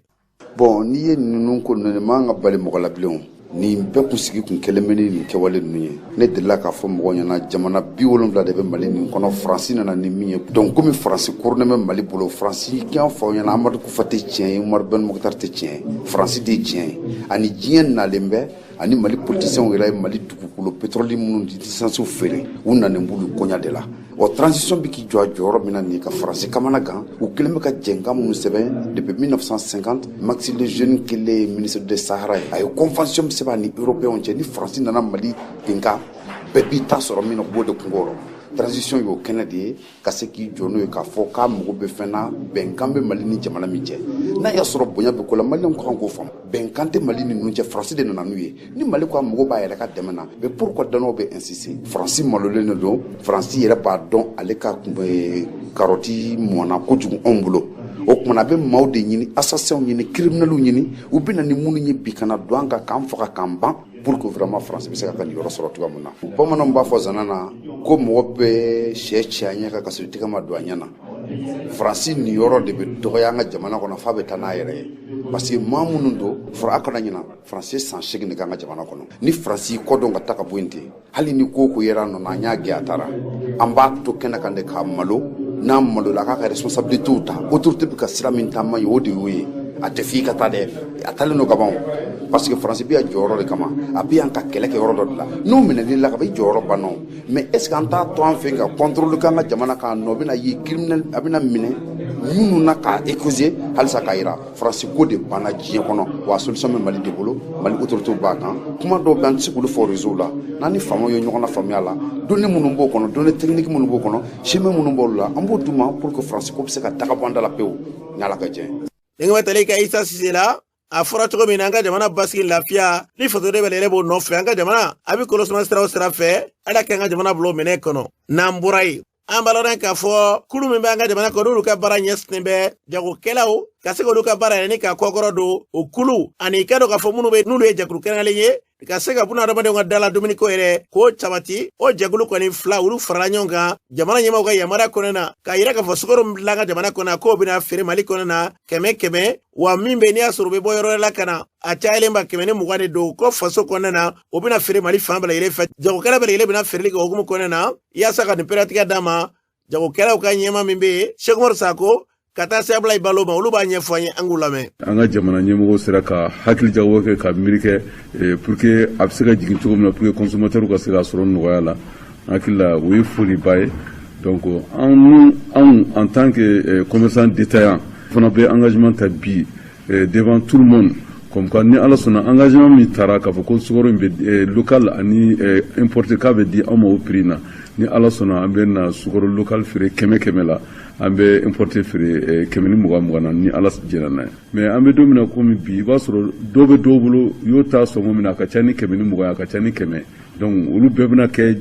Speaker 9: Bon, n'i ye ninnu ko ninnu man ka bali mɔgɔ la bilen. Nin bɛɛ kun sigi kun kɛlen bɛ ni nin kɛwale ninnu ye. Ne delila k'a fɔ mɔgɔw ɲɛna, jamana 70 de bɛ Mali nin kɔnɔ, Faransi nana ni min ye. Donc komi Faransi kurunnen bɛ Mali bolo, Faransi k'an fɔ aw ɲɛna, Amadu Kufa tɛ tiɲɛ ye, Umaru Ben Mokhtar tɛ tiɲɛ ye, Faransi de ye tiɲɛ ye. Ani diɲɛ nalen bɛ ani Mali politiciens yɛrɛ ye Mali dugukolo pétrole minnu licence feere, u nanen b'olu koɲa de la. Ɔ, transition bɛ k'i jɔ a jɔyɔrɔ min na nin, ka Faransi kamana gan, u kɛlen bɛ ka jɛnkan minnu sɛbɛn depuis 1950, Maxime Lejeune kelen ye ministre de Sahara ye, a ye convention sɛbɛn ani Européens cɛ. Ni Faransi nana Mali bin kan, bɛɛ b'i ta sɔrɔ min na, u b'o de kungo rɔ. Transition y'o kɛnɛ de ye ka se k'i jɔ n'o ye, k'a fɔ k'a mago bɛ fɛn na. Bɛnkan bɛ Mali ni jamana min cɛ, n'a y'a sɔrɔ bonya bɛ ko la, Maliyɛnw ka kan k'o faamu. Bɛnkan tɛ Mali ni ninnu cɛ, Faransi de nana n'u ye. Ni Mali ko a mago b'a yɛrɛ ka dɛmɛ na, mais pourquoi danaw bɛ insister? Faransi malolen de don. Faransi yɛrɛ b'a dɔn ale ka karɔti mɔnna kojugu anw bolo. O kumana, a bɛ maaw de ɲini, assassins ɲini, criminels ɲini, u bɛ na ni minnu ye bi ka na don an kan k'an faga k'an ban, pour que vraiment France bɛ se ka ka nin yɔrɔ sɔrɔ cogoya min na. Bamananw b'a fɔ zana na ko mɔgɔ bɛ sɛ ci a ɲɛ kan ka sɔrɔ i tɛgɛ ma don a ɲɛ na. Faransi nin yɔrɔ de bɛ dɔgɔya an ka jamana kɔnɔ f'a bɛ taa n'a yɛrɛ ye, parce que maa minnu don fɔra, a kana ɲina, Faransi ye san 8 de k'an ka jamana kɔnɔ. Ni Faransi kɔ dɔn ka taa ka bɔ yen ten, hali ni ko ko yɛrɛ a nɔ na, an y'a gɛn a taara, an b'a to kɛnɛ kan de k'a malo. N'a malola, a k'a ka responsabilité ta. Autorité bɛ ka sira min taama ye, o de y'o ye. A tɛ f'i ka taa dɛ, a taalen don ka ban, parce que Faransi bɛ yan jɔyɔrɔ de kama, a bɛ yan ka kɛlɛ kɛ yɔrɔ dɔ de la. N'o minɛli la ka ban, i jɔyɔrɔ banna. O mais est ce que an t'a to an fɛ ka contrôle k'an ka jamana kan nɔ bɛna ye criminel, a bɛna minɛ minnu na k'a accuser halisa k'a yira Faransi ko de banna diɲɛ kɔnɔ. Wa solution bɛ Mali de bolo, Mali autorité b'a kan. Kuma dɔw bɛ, an tɛ se k'olu fɔ réseau la. N'an ni faamaw ye ɲɔgɔn na faamuya la, données minnu b'o kɔnɔ, données techniques minnu b'o kɔnɔ, chemin minnu b'olu la, an b'o d'u ma pour que Faransi ko bɛ se ka daga bɔ an da la pewu, ni Ala ka jɛ.
Speaker 2: Ni ma tali ka Isa Sise la, a fɔra cogo min na, an ka jamana basigi lafiya ni fasoden bɛ yɛrɛ b'o nɔfɛ. An ka jamana a bɛ kolosuma sira o sira fɛ, Ala k'an ka jamana bila o minɛ kɔnɔ. N'an bɔra yen, an b'a lɔn k'a fɔ kulu min bɛ an ka jamana kɔnɔ, n'olu ka baara ɲɛsinnen bɛ jagokɛlaw ka se k'olu ka baara yɛrɛ ni k'a kɔkɔrɔ don, o kulu ani i ka dɔn k'a fɔ minnu bɛ n'olu ye jɛkulu kɛrɛnkɛrɛnlen ye ka se ka buna adamadenw ka dala dumuniko yɛrɛ k'o sabati, o jɛkulu kɔni fila, olu farala ɲɔgɔn kan jamana ɲɛmaaw ka yamaruya kɔnɔna na, k'a yira k'a fɔ sukaro min dilan ka jamana kɔnɔ, k'o bɛna feere Mali kɔnɔ na 100 100. Wa min bɛ n'i y'a sɔrɔ u bɛ bɔ yɔrɔ wɛrɛ la ka na, a cayalen ba 120 de don, ko faso kɔnɔna na o bɛna feere Mali fan bɛɛ lajɛlen fɛ. Jagokɛla bɛɛ lajɛlen bɛna feereli kɛ o hukumu kɔnɔna na. Yaasa ka nin pɛrɛtigɛ d'a ma, jagokɛlaw ka ɲɛma min bɛ yen, Sekumaru Sako, ka taa se Abulayi Balo ma, olu b'a ɲɛfɔ an ye, an k'u lamɛn.
Speaker 10: An ka jamana ɲɛmɔgɔw sera ka hakili jagabɔ kɛ ka miiri kɛ pour que a bɛ se ka jigin cogo min na, pour que consommateur ka se k'a sɔrɔ nɔgɔya la. N hakili la, o ye foliba ye. Donc an anw en tant que commerçant détaillant fana bɛ engagement ta bi devant tout le monde. Comme quoi ni Ala sɔnna, engagement min taara k'a fɔ ko sukaro in bɛ local ani importé k'a bɛ di anw ma o prix na, ni Ala sɔnna, an bɛ na sukaro local feere 100 100 la, an bɛ importé feere 120 20 na, ni Ala jɛra n'a ye. Mais an bɛ don min na komi bi, i b'a sɔrɔ dɔw bɛ dɔw bolo, u y'o ta sɔngɔ min na, a ka ca ni 120 ye, a ka ca ni 100. Donc olu bɛɛ bɛna kɛ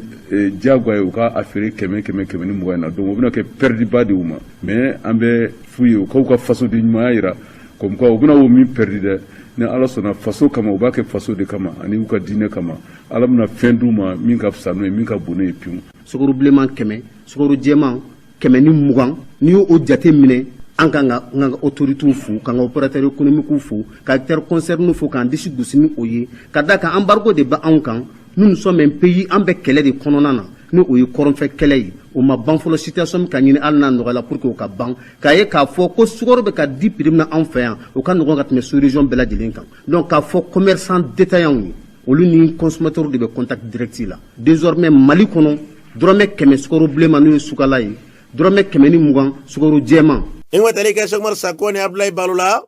Speaker 10: diyagoya ye u ka a feere 100 100 120 in na. Donc o bɛna kɛ perte ba de y'u ma. Mais an bɛ f'u ye u k'u ka fasoden ɲumanya yira, comme quoi u bɛna o min perdre dɛ, ni Ala sɔnna, faso kama, u b'a kɛ faso de kama ani u ka diinɛ kama, Ala bɛna fɛn d'u ma min ka fisa n'o ye, min ka bon n'o ye pewu.
Speaker 11: Sukaro bilenman 100, sukaro jɛman 120, n'i y'o jate minɛ, an kan ka n ka autorités fo, k'an ka opérateur économique fo, ka acteurs concernés fo, k'an disi gosi ni o ye, ka d'a kan embargo de bɛ anw kan. Nous, nous sommes un pays, an bɛ kɛlɛ de kɔnɔna na, ni o ye kɔrɔnfɛ kɛlɛ ye, o ma ban fɔlɔ. Situation min ka ɲini, hali n'a nɔgɔyala, pour que o ka ban, k'a ye k'a fɔ ko sukaro bɛ ka di prix min na anw fɛ yan, o ka nɔgɔn ka tɛmɛ sous région bɛɛ lajɛlen kan. Donc k'a fɔ commerçant détaillant ye, olu ni consommateurs de bɛ contact direct la. Désormais, Mali kɔnɔ, dɔrɔmɛ 100 sukaro bilenman, n'o ye sukala ye, dɔrɔmɛ 120 sukaro jɛman.
Speaker 2: Ni ma tali kɛ Sɛkumaru Sako ni Abulayi Balo la,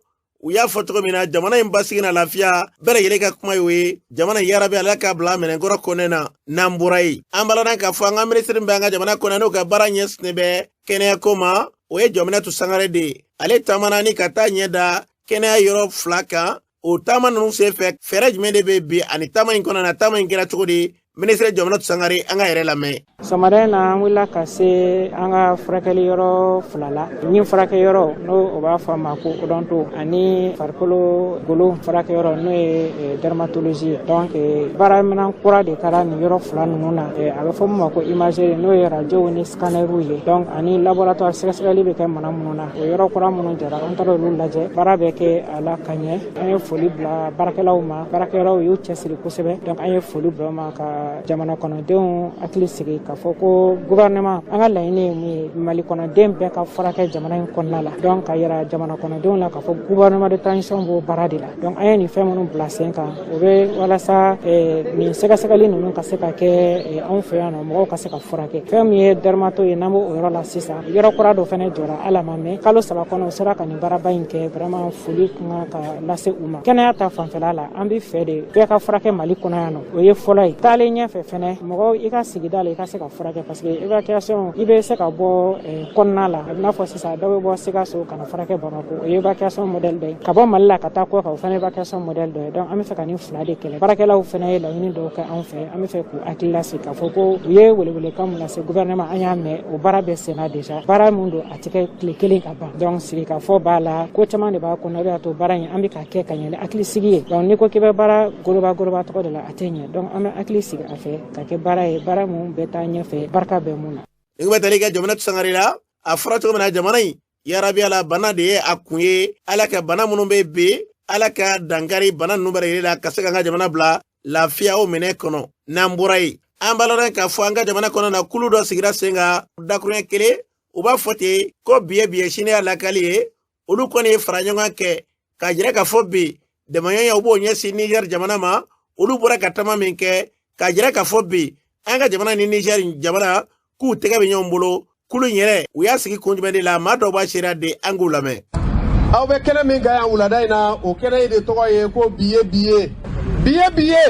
Speaker 2: u y'a fɔ cogo min na, jamana in basigi na lafiya bɛɛ lajɛlen ka kuma y'o ye. Jamana in, yarabi, Ala k'a bila minɛnkɔrɔ kɔnɛ na. N'an bɔra yen, an b'a k'a fɔ an ka minisiri bɛ an ka jamana kɔnɔ, n'o ka baara ɲɛsinnen bɛ kɛnɛyako ma, o ye Jɔminɛtu Sangare de ye. Ale taamana ni ka taa ɲɛ da kɛnɛya yɔrɔ fila kan. O taama ninnu sen fɛ, fɛɛrɛ jumɛn de bɛ bi ani taama in kɔnɔ na, taama in kɛra cogo di? Minisiri Jɔminɛtu Sangare, an ka yɛrɛ lamɛn.
Speaker 12: Sɔgɔmada in na, an wulila ka se an ka furakɛli yɔrɔ fila la. Ɲin furakɛyɔrɔ, n'o o b'a fɔ a ma ko odonto, ani farikolo golo furakɛyɔrɔ, n'o ye dermatologie ye. Donc baaraminɛn kura de kɛra nin yɔrɔ fila ninnu na. A bɛ fɔ min ma ko imagerie, n'o ye radio ni scanner ye. Donc ani laboratoire, sɛgɛsɛgɛli bɛ kɛ mana minnu na, o yɔrɔ kura minnu jɔra, an taara olu lajɛ. Baara bɛ kɛ a la ka ɲɛ. An ye foli bila baarakɛlaw ma. Baarakɛlaw y'u cɛsiri kosɛbɛ. Donc an ye foli bila u ma, ka jamana kɔnɔdenw hakili sigi k'a fɔ ko gouvernement, an ka laɲini ye mun ye? Mali kɔnɔden bɛɛ ka furakɛ jamana in kɔnɔna la. Donc ka yira jamana kɔnɔdenw la k'a fɔ gouvernement de transition b'o baara de la. Donc an ye nin fɛn minnu bila sen kan, o bɛ walasa nin sɛgɛsɛgɛli ninnu ka se ka kɛ anw fɛ yan nɔ, mɔgɔw ka se ka furakɛ. Fɛn min ye dermato ye, n'an b'o o yɔrɔ la sisan, yɔrɔ kura dɔ fana jɔra, hali a ma mɛn kalo 3 kɔnɔ, u sera ka nin baaraba in kɛ. Vraiment, foli kan ka lase u ma. Kɛnɛya ta fanfɛla la, an bɛ fɛ de bɛɛ ka furakɛ Mali kɔnɔ yan nɔ, o ye fɔlɔ ye. Taalen ɲɛfɛ fɛnɛ, mɔgɔw i ka sigida la, i ka se ka furakɛ, parce que évacuation, i bɛ se ka bɔ kɔnɔna la. A bɛ n'a fɔ sisan dɔ bɛ bɔ Sikaso ka na furakɛ Bamako, o ye évacuation modèle dɔ ye. Ka bɔ Mali la ka taa kɔ kan, o fana évacuation modèle dɔ ye. Donc an bɛ fɛ ka nin fila de kɛlɛ. Baarakɛlaw fɛnɛ ye laɲini dɔw kɛ anw fɛ. An bɛ fɛ k'u hakili lasigi k'a fɔ ko u ye welewelekan mun lase gouvernement, an y'a mɛn, o baara bɛ senna déjà. Baara mun don, a tɛ kɛ tile kelen ka ban. Donc sigikafɔ b'a la, ko caman de b'a kɔnɔ, o de y'a to baara in, an bɛ ka kɛ ka ɲɛ ni hakilisigi ye. Donc n'i ko k'i bɛ baara goloba goloba tɔgɔ de la, a tɛ ɲɛ. Donc an bɛ hakili sigi a fɛ ka kɛ baara ye, baara mun bɛ taa ɲɛfɛ, barika bɛ mun na.
Speaker 2: Ni bɛ tali kɛ Jamana Sangare la, a fɔra cogo min na, jamana in, yarabi Ala, bana de ye a kun ye. Ala ka bana minnu bɛ bi, Ala ka dankari bana ninnu bɛɛ lajɛlen la, ka se k'an ka jamana bila lafiya o minɛ kɔnɔ. N'an bɔra yen, an b'a lɔn k'a fɔ an ka jamana kɔnɔ na, kulu dɔ sigira sen kan dakuruɲɛ kelen, u b'a fɔ ten ko bi ye bi ye, sini y'a lakali ye. Olu kɔni ye fara ɲɔgɔn kɛ k'a jira k'a fɔ bi dɛmɛɲɔgɔnya, u b'o ɲɛsin Nizɛri jamana ma. Olu bɔra ka taama min kɛ k'a jira k'a fɔ bi an ka jamana ni Nizɛri jamana k'u tɛgɛ bɛ ɲɔgɔn bolo, kulu in yɛrɛ, u y'a sigi kun jumɛn de la? Maa dɔw b'a seereya de, an k'u lamɛn.
Speaker 13: Aw bɛ kɛnɛ min kan yan wulada in na, o kɛnɛ in de tɔgɔ ye ko bi ye bi ye, bi ye bi ye,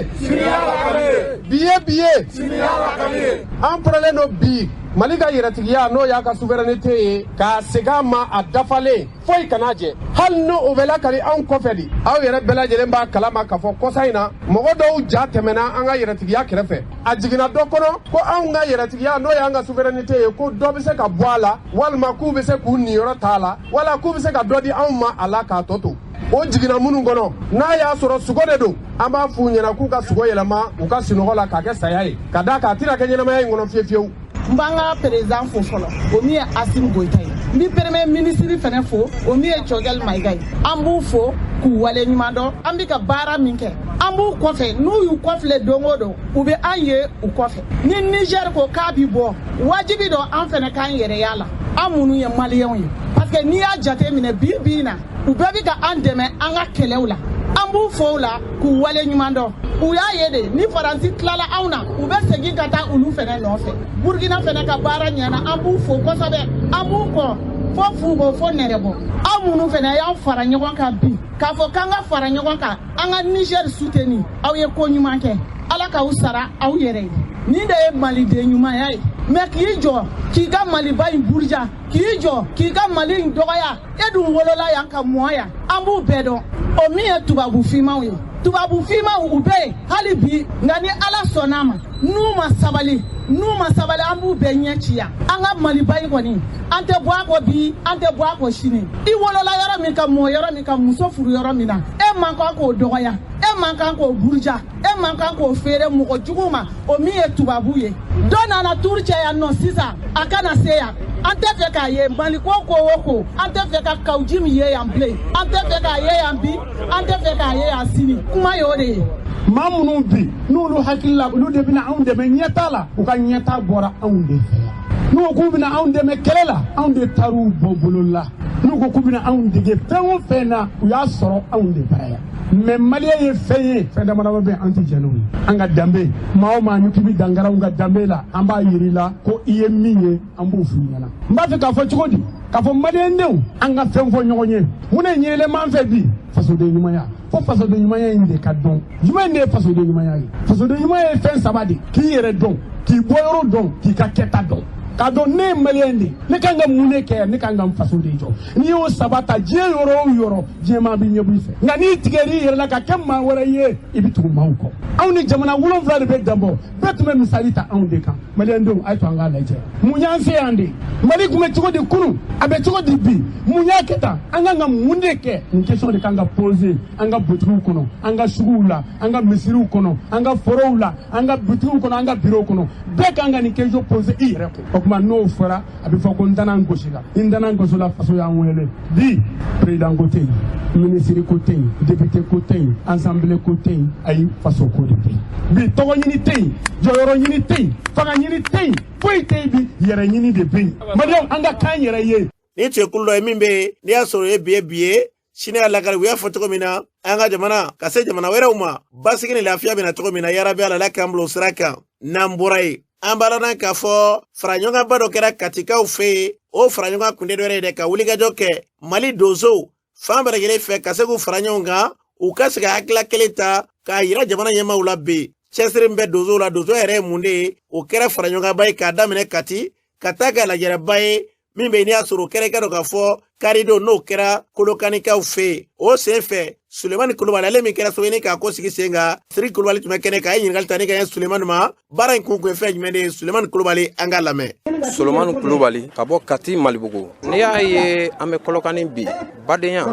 Speaker 13: bi ye bi ye. An pɛrɛlen don bi Mali ka yɛrɛtigiya, n'o y'a ka souveraineté ye, k'a segin a ma a dafalen, foyi kana jɛ, hali ni o bɛ lakali anw kɔfɛ de. Aw yɛrɛ bɛɛ lajɛlen b'a kalama k'a fɔ kɔsa in na, mɔgɔ dɔw ja tɛmɛna an ka yɛrɛtigiya kɛrɛfɛ. A jiginna dɔ kɔnɔ ko anw ka yɛrɛtigiya, n'o y'an ka souveraineté ye, ko dɔ bɛ se ka bɔ a la, walima k'u bɛ se k'u niyɔrɔ t'a la, wala k'u bɛ se ka dɔ di anw ma a la k'a tɔ to. O jiginna minnu kɔnɔ, n'a y'a sɔrɔ sugo de don, an b'a f'u ɲɛna k'u ka sugo yɛlɛma u ka sunɔgɔ la k'a kɛ saya ye, ka d'a kan a tɛna kɛ ɲɛnamaya in kɔnɔ fiyewu fiyewu.
Speaker 14: N b'an ka président fo fɔlɔ, o min ye Asimi Goyita ye. N bɛ premier ministre fɛnɛ fo, o min ye Cɔgɛli Mayiga ye. An b'u fo k'u wale ɲuman dɔn. An bɛ ka baara min kɛ, an b'u kɔfɛ. N'u y'u kɔfilɛ don o don, u bɛ an ye u kɔfɛ. Ni Niger ko k'a bi bɔ, wajibi don an fɛnɛ k'an yɛrɛ y'a la, an minnu ye Maliyɛnw ye, parce que n'i y'a jate minɛ bi bi in na, u bɛɛ bɛ ka an dɛmɛ an ka kɛlɛw la. An b'u fo o la k'u wale ɲuman dɔn. U y'a ye de, ni Faransi tilala anw na, u bɛ segin ka taa olu fɛnɛ nɔfɛ. Burukina fɛnɛ ka baara ɲɛna, an b'u fo kosɛbɛ, an b'u kɔ. fo fubo fo nɛrɛbɔ. Aw minnu fana y'an fara ɲɔgɔn kan bi k'a fɔ k'an ka fara ɲɔgɔn kan an ka Niger soutenir, aw ye ko ɲuman kɛ. Ala k'aw sara aw yɛrɛ ye. Nin de ye maliden ɲumanya ye. Mais k'i jɔ k'i ka Maliba in buruja, k'i jɔ k'i ka Mali in dɔgɔya, e dun wolola yan ka mɔ yan, an b'u bɛɛ dɔn. O min ye tubabu finmanw ye, tubabu finmanw u bɛ yen hali bi, nka ni Ala sɔnn'a ma, n'u ma sabali, n'u ma sabali, an b'u bɛɛ ɲɛ ci yan. An ka Maliba in kɔni, an tɛ bɔ a kɔ bi, an tɛ bɔ a kɔ sini. I wolola yɔrɔ min, ka mɔ yɔrɔ min, ka muso furu yɔrɔ min na, e man kan k'o dɔgɔya, e man kan k'o buruja, e man kan k'o feere mɔgɔ jugu ma, o min ye tubabu ye. Dɔ nana turu cɛ yan nɔ sisan, a kana se yan. An tɛ fɛ k'a ye Mali ko ko o ko, an tɛ fɛ ka kawuji min ye yan bilen, an tɛ fɛ k'a ye yan bi, an tɛ fɛ k'a ye yan sini. Kuma y'o de ye.
Speaker 13: Maa minnu bi n'olu hakili la olu de bɛna anw dɛmɛ ɲɛtaa la, u ka ɲɛtaa bɔra anw de fɛ yan. N'u ko k'u bɛna anw dɛmɛ kɛlɛ la, anw de taar'u bɔ bolo la. N'u ko k'u bɛna anw dege fɛn o fɛn na, u y'a sɔrɔ anw de bara yan. Mais maliyɛn ye fɛn ye, fɛn dama dama bɛ an tɛ jɛn n'o ye. An ka danbe, maa o maa ni k'i bɛ dankari anw ka danbe la, an b'a yir'i la ko i ye min ye, an b'o f'i ɲɛna. N b'a fɛ k'a fɔ cogo di? K'a fɔ maliyɛndenw, an ka fɛn fɔ ɲɔgɔn ye. Mun de ɲinilen b'an fɛ bi? Fasoden ɲumanya. Fo fasoden ɲumanya in de ka dɔn. Jumɛn de ye fasoden ɲumanya ye? Fasoden ɲumanya ye fɛn saba de: k'i yɛrɛ dɔn, k'i bɔyɔrɔ dɔn, k'i ka kɛta dɔn. K'a dɔn ne ye maliyɛn de ye, ne kan ka mun de kɛ, ne kan ka n faso de jɔ. N'i y'o saba ta, diɲɛ yɔrɔ o yɔrɔ, diɲɛ maa b'i ɲɛbɔ i fɛ. Nka n'i tigɛr'i yɛrɛ la ka kɛ maa wɛrɛ ye, i bɛ tugu maaw kɔ. Anw ni jamana 7 de bɛ danbɔ, bɛɛ tun bɛ misali ta anw de kan. Maliyɛndenw, a ye to an k'a lajɛ. Mun y'an se yan de? Mali tun bɛ cogo di kunun, a bɛ cogo di bi? Mun y'a kɛ tan? An kan ka mun de kɛ? Nin question de kan ka poser an ka butigiw kɔnɔ, an ka suguw la, an ka misiriw kɔnɔ, an ka forow la, an ka butigiw kɔnɔ, an ka bureau kɔnɔ. Bɛɛ kan ka nin question poser i yɛrɛ kun. O tuma n'o fɔra, a bɛ fɔ ko n tɛna n gosi la. Ni n tɛna n gosi la, faso y'an wele. Bi président ko tɛ yen, ministre ko tɛ yen, député ko tɛ yen, assemblée ko tɛ yen, ayi, faso ko de bɛ yen. Bi tɔgɔ ɲini tɛ yen, jɔyɔrɔ ɲini tɛ yen, fanga ɲini tɛ yen, foyi tɛ yen bi, yɛrɛ ɲini de bɛ yen. Maliyɛnw, an ka k'an yɛrɛ ye.
Speaker 2: Ni tun ye kulu dɔ ye min bɛ yen, n'i y'a sɔrɔ o ye bi ye bi ye sini y'a lakari. U y'a fɔ cogo min na, an ka jamana ka se jamana wɛrɛw ma, basigi ni lafiya bɛ na cogo min na, yarabi Ala k'an bila o sira kan. N'an bɔra yen, an b'a dɔn k'a fɔ faraɲɔgɔnkanba dɔ kɛra Katikaw fɛ yen. O faraɲɔgɔnkan kun tɛ dɔwɛrɛ ye dɛ, ka wulikajɔ kɛ Mali donsow fan bɛɛ lajɛlen fɛ, ka se k'u fara ɲɔgɔn kan, u ka se ka hakilila kelen ta k'a yira jamana ɲɛmaaw la bi cɛsiri min bɛ donsow la, donso yɛrɛ ye mun de ye. O kɛra faraɲɔgɔnkanba ye k'a daminɛ Kati ka taa kɛ lajɛrɛba ye min bɛ, n'i y'a sɔrɔ o kɛra, i ka dɔn k'a fɔ karidon n'o kɛra Kolokanikaw fɛ yen. O sen fɛ, Sulemani Kulubali, ale min kɛra sababu ye k'a ko sigi sen kan, Siriki Kulubali tun bɛ kɛnɛ kan, a ye ɲininkali ta ni ka ɲɛ Sulemani ma, baara in kun ye fɛn jumɛn de ye? Sulemani Kulubali, an k'a lamɛn.
Speaker 15: Solomani Kulubali ka bɔ Kati Malibugu. N'i y'a ye an bɛ Kɔlɔkani bi, badenya,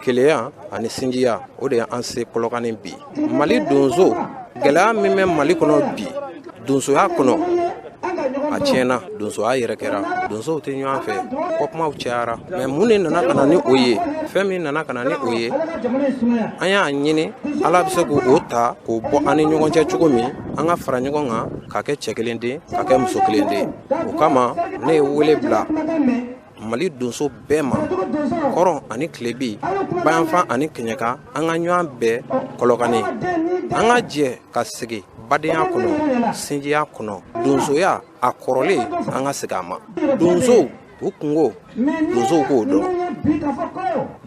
Speaker 15: keleya ani sinjiya, o de y'an se Kɔlɔkani bi. Mali donso, gɛlɛya min bɛ Mali kɔnɔ bi donsoya kɔnɔ, a tiɲɛna, donsoya yɛrɛ kɛra, donsow tɛ ɲɔgɔn fɛ, kɔkumaw cayara. Mais mun de nana ka na ni o ye? Fɛn min nana ka na ni o ye, an y'a ɲini Ala bɛ se k'o ta k'o bɔ an ni ɲɔgɔn cɛ cogo min, an ka fara ɲɔgɔn kan ka kɛ cɛ kelen den, ka kɛ muso kelen den. O kama ne ye wele bila Mali donso bɛɛ ma, kɔrɔn ani tilebi, bayanfan ani kɛɲɛka, an ka ɲɔgɔn bɛɛ Kɔlɔkani, an ka jɛ ka sigi badenya kɔnɔ, sinjiya kɔnɔ, donsoya a kɔrɔlen, an ka segin a ma. Donsow u kungo, donsow k'o dɔn.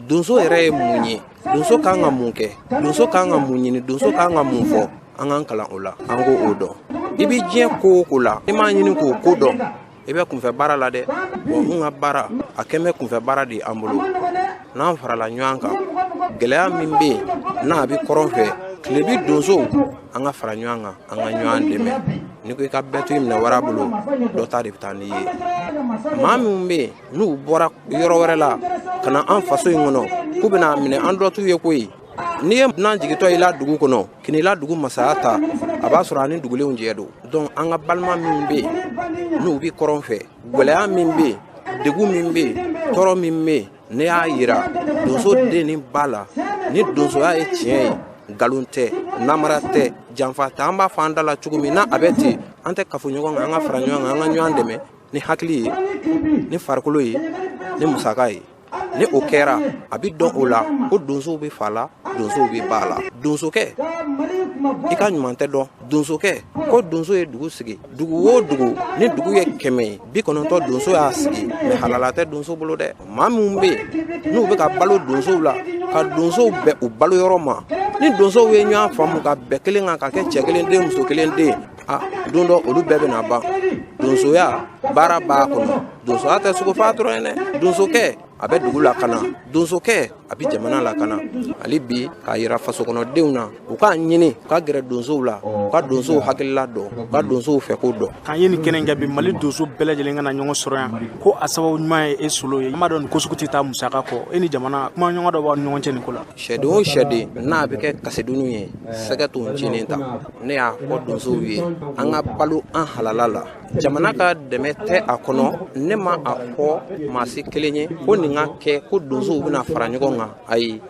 Speaker 15: Donso yɛrɛ ye mun ye? Donso kan ka mun kɛ? Donso kan ka mun ɲini? Donso kan ka mun fɔ? An k'an kalan o la, an k'o dɔn. I bɛ diɲɛ ko o ko la, i m'a ɲini k'o ko dɔn, i bɛ kunfɛ baara la dɛ. Bon, n ka baara a kɛn bɛ kunfɛ baara de an bolo. N'an farala ɲɔgɔn kan, gɛlɛya min bɛ yen n'a bɛ kɔrɔn fɛ, tilebi donsow, an ka fara ɲɔgɔn kan, an ka ɲɔgɔn dɛmɛ. N'i ko i ka bɛɛ to i minɛ wara bolo, dɔ ta de bɛ taa n'i ye. Maa minnu bɛ yen n'u bɔra yɔrɔ wɛrɛ la ka na an faso in kɔnɔ k'u bɛna minɛ an dɔ t'u ye koyi. N'i ye dunan jigitɔ i la dugu kɔnɔ, k'i la dugu masaya ta, a b'a sɔrɔ a ni dugulenw jɛ don. Donc an ka balima minnu bɛ yen n'u bɛ kɔrɔn fɛ, gɛlɛya min bɛ yen, degun min bɛ yen, tɔɔrɔ min bɛ yen, ne y'a yira donso den ni ba la, ni donsoya ye tiɲɛ ye, nkalon tɛ, namara tɛ, janfa tɛ. An b'a fɔ an da la cogo min na, a bɛ ten. An tɛ kafo ɲɔgɔn kan, an ka fara ɲɔgɔn kan, an ka ɲɔgɔn dɛmɛ ni hakili ye, ni farikolo ye, ni musaka ye. Ni o kɛra, a bɛ dɔn o la ko donsow bɛ fa la, donsow bɛ ba la. Donsokɛ, i ka ɲuman tɛ dɔn. Donsokɛ ko donso ye dugu sigi, dugu o dugu ni dugu ye 190, donso y'a sigi, mais halala tɛ donso bolo dɛ. Maa minnu bɛ yen n'u bɛ ka balo donsow la, ka donsow bɛn u balo yɔrɔ ma, ni donsow ye ɲɔgɔn faamu ka bɛn kelen kan, ka kɛ cɛ kelen den, muso kelen den, a don dɔ olu bɛɛ bɛna ban. Donsoya baara b'a kɔnɔ. Donsoya tɛ sogo faa dɔrɔn ye dɛ. Donsokɛ a bɛ dugu lakana, donsokɛ a bɛ jamana lakana. Hali bi, k'a yira fasokɔnɔdenw na, u k'a ɲini u ka gɛrɛ donsow la, u ka donsow hakilila dɔn, u ka donsow fɛ ko dɔn.
Speaker 16: K'an ye nin kɛnɛ kɛ bi, Mali donso bɛɛ lajɛlen ka na ɲɔgɔn sɔrɔ yan, ko a sababu ɲuman ye e solo ye. An b'a dɔn nin ko sugu tɛ taa musaka kɔ. E ni jamana kuma ɲɔgɔn dɔ b'aw ni ɲɔgɔn cɛ nin ko la?
Speaker 15: Sɛden o sɛden n'a bɛ kɛ kasidunu ye, sɛgɛ t'o ncinin ta. Ne y'a fɔ donsow ye, an ka balo an halala la, jamana ka dɛmɛ tɛ a kɔnɔ. Ne ma a fɔ maa si kelen ye ko nin ka kɛ, ko donsow bɛna fara ɲɔgɔn kan. Ayi,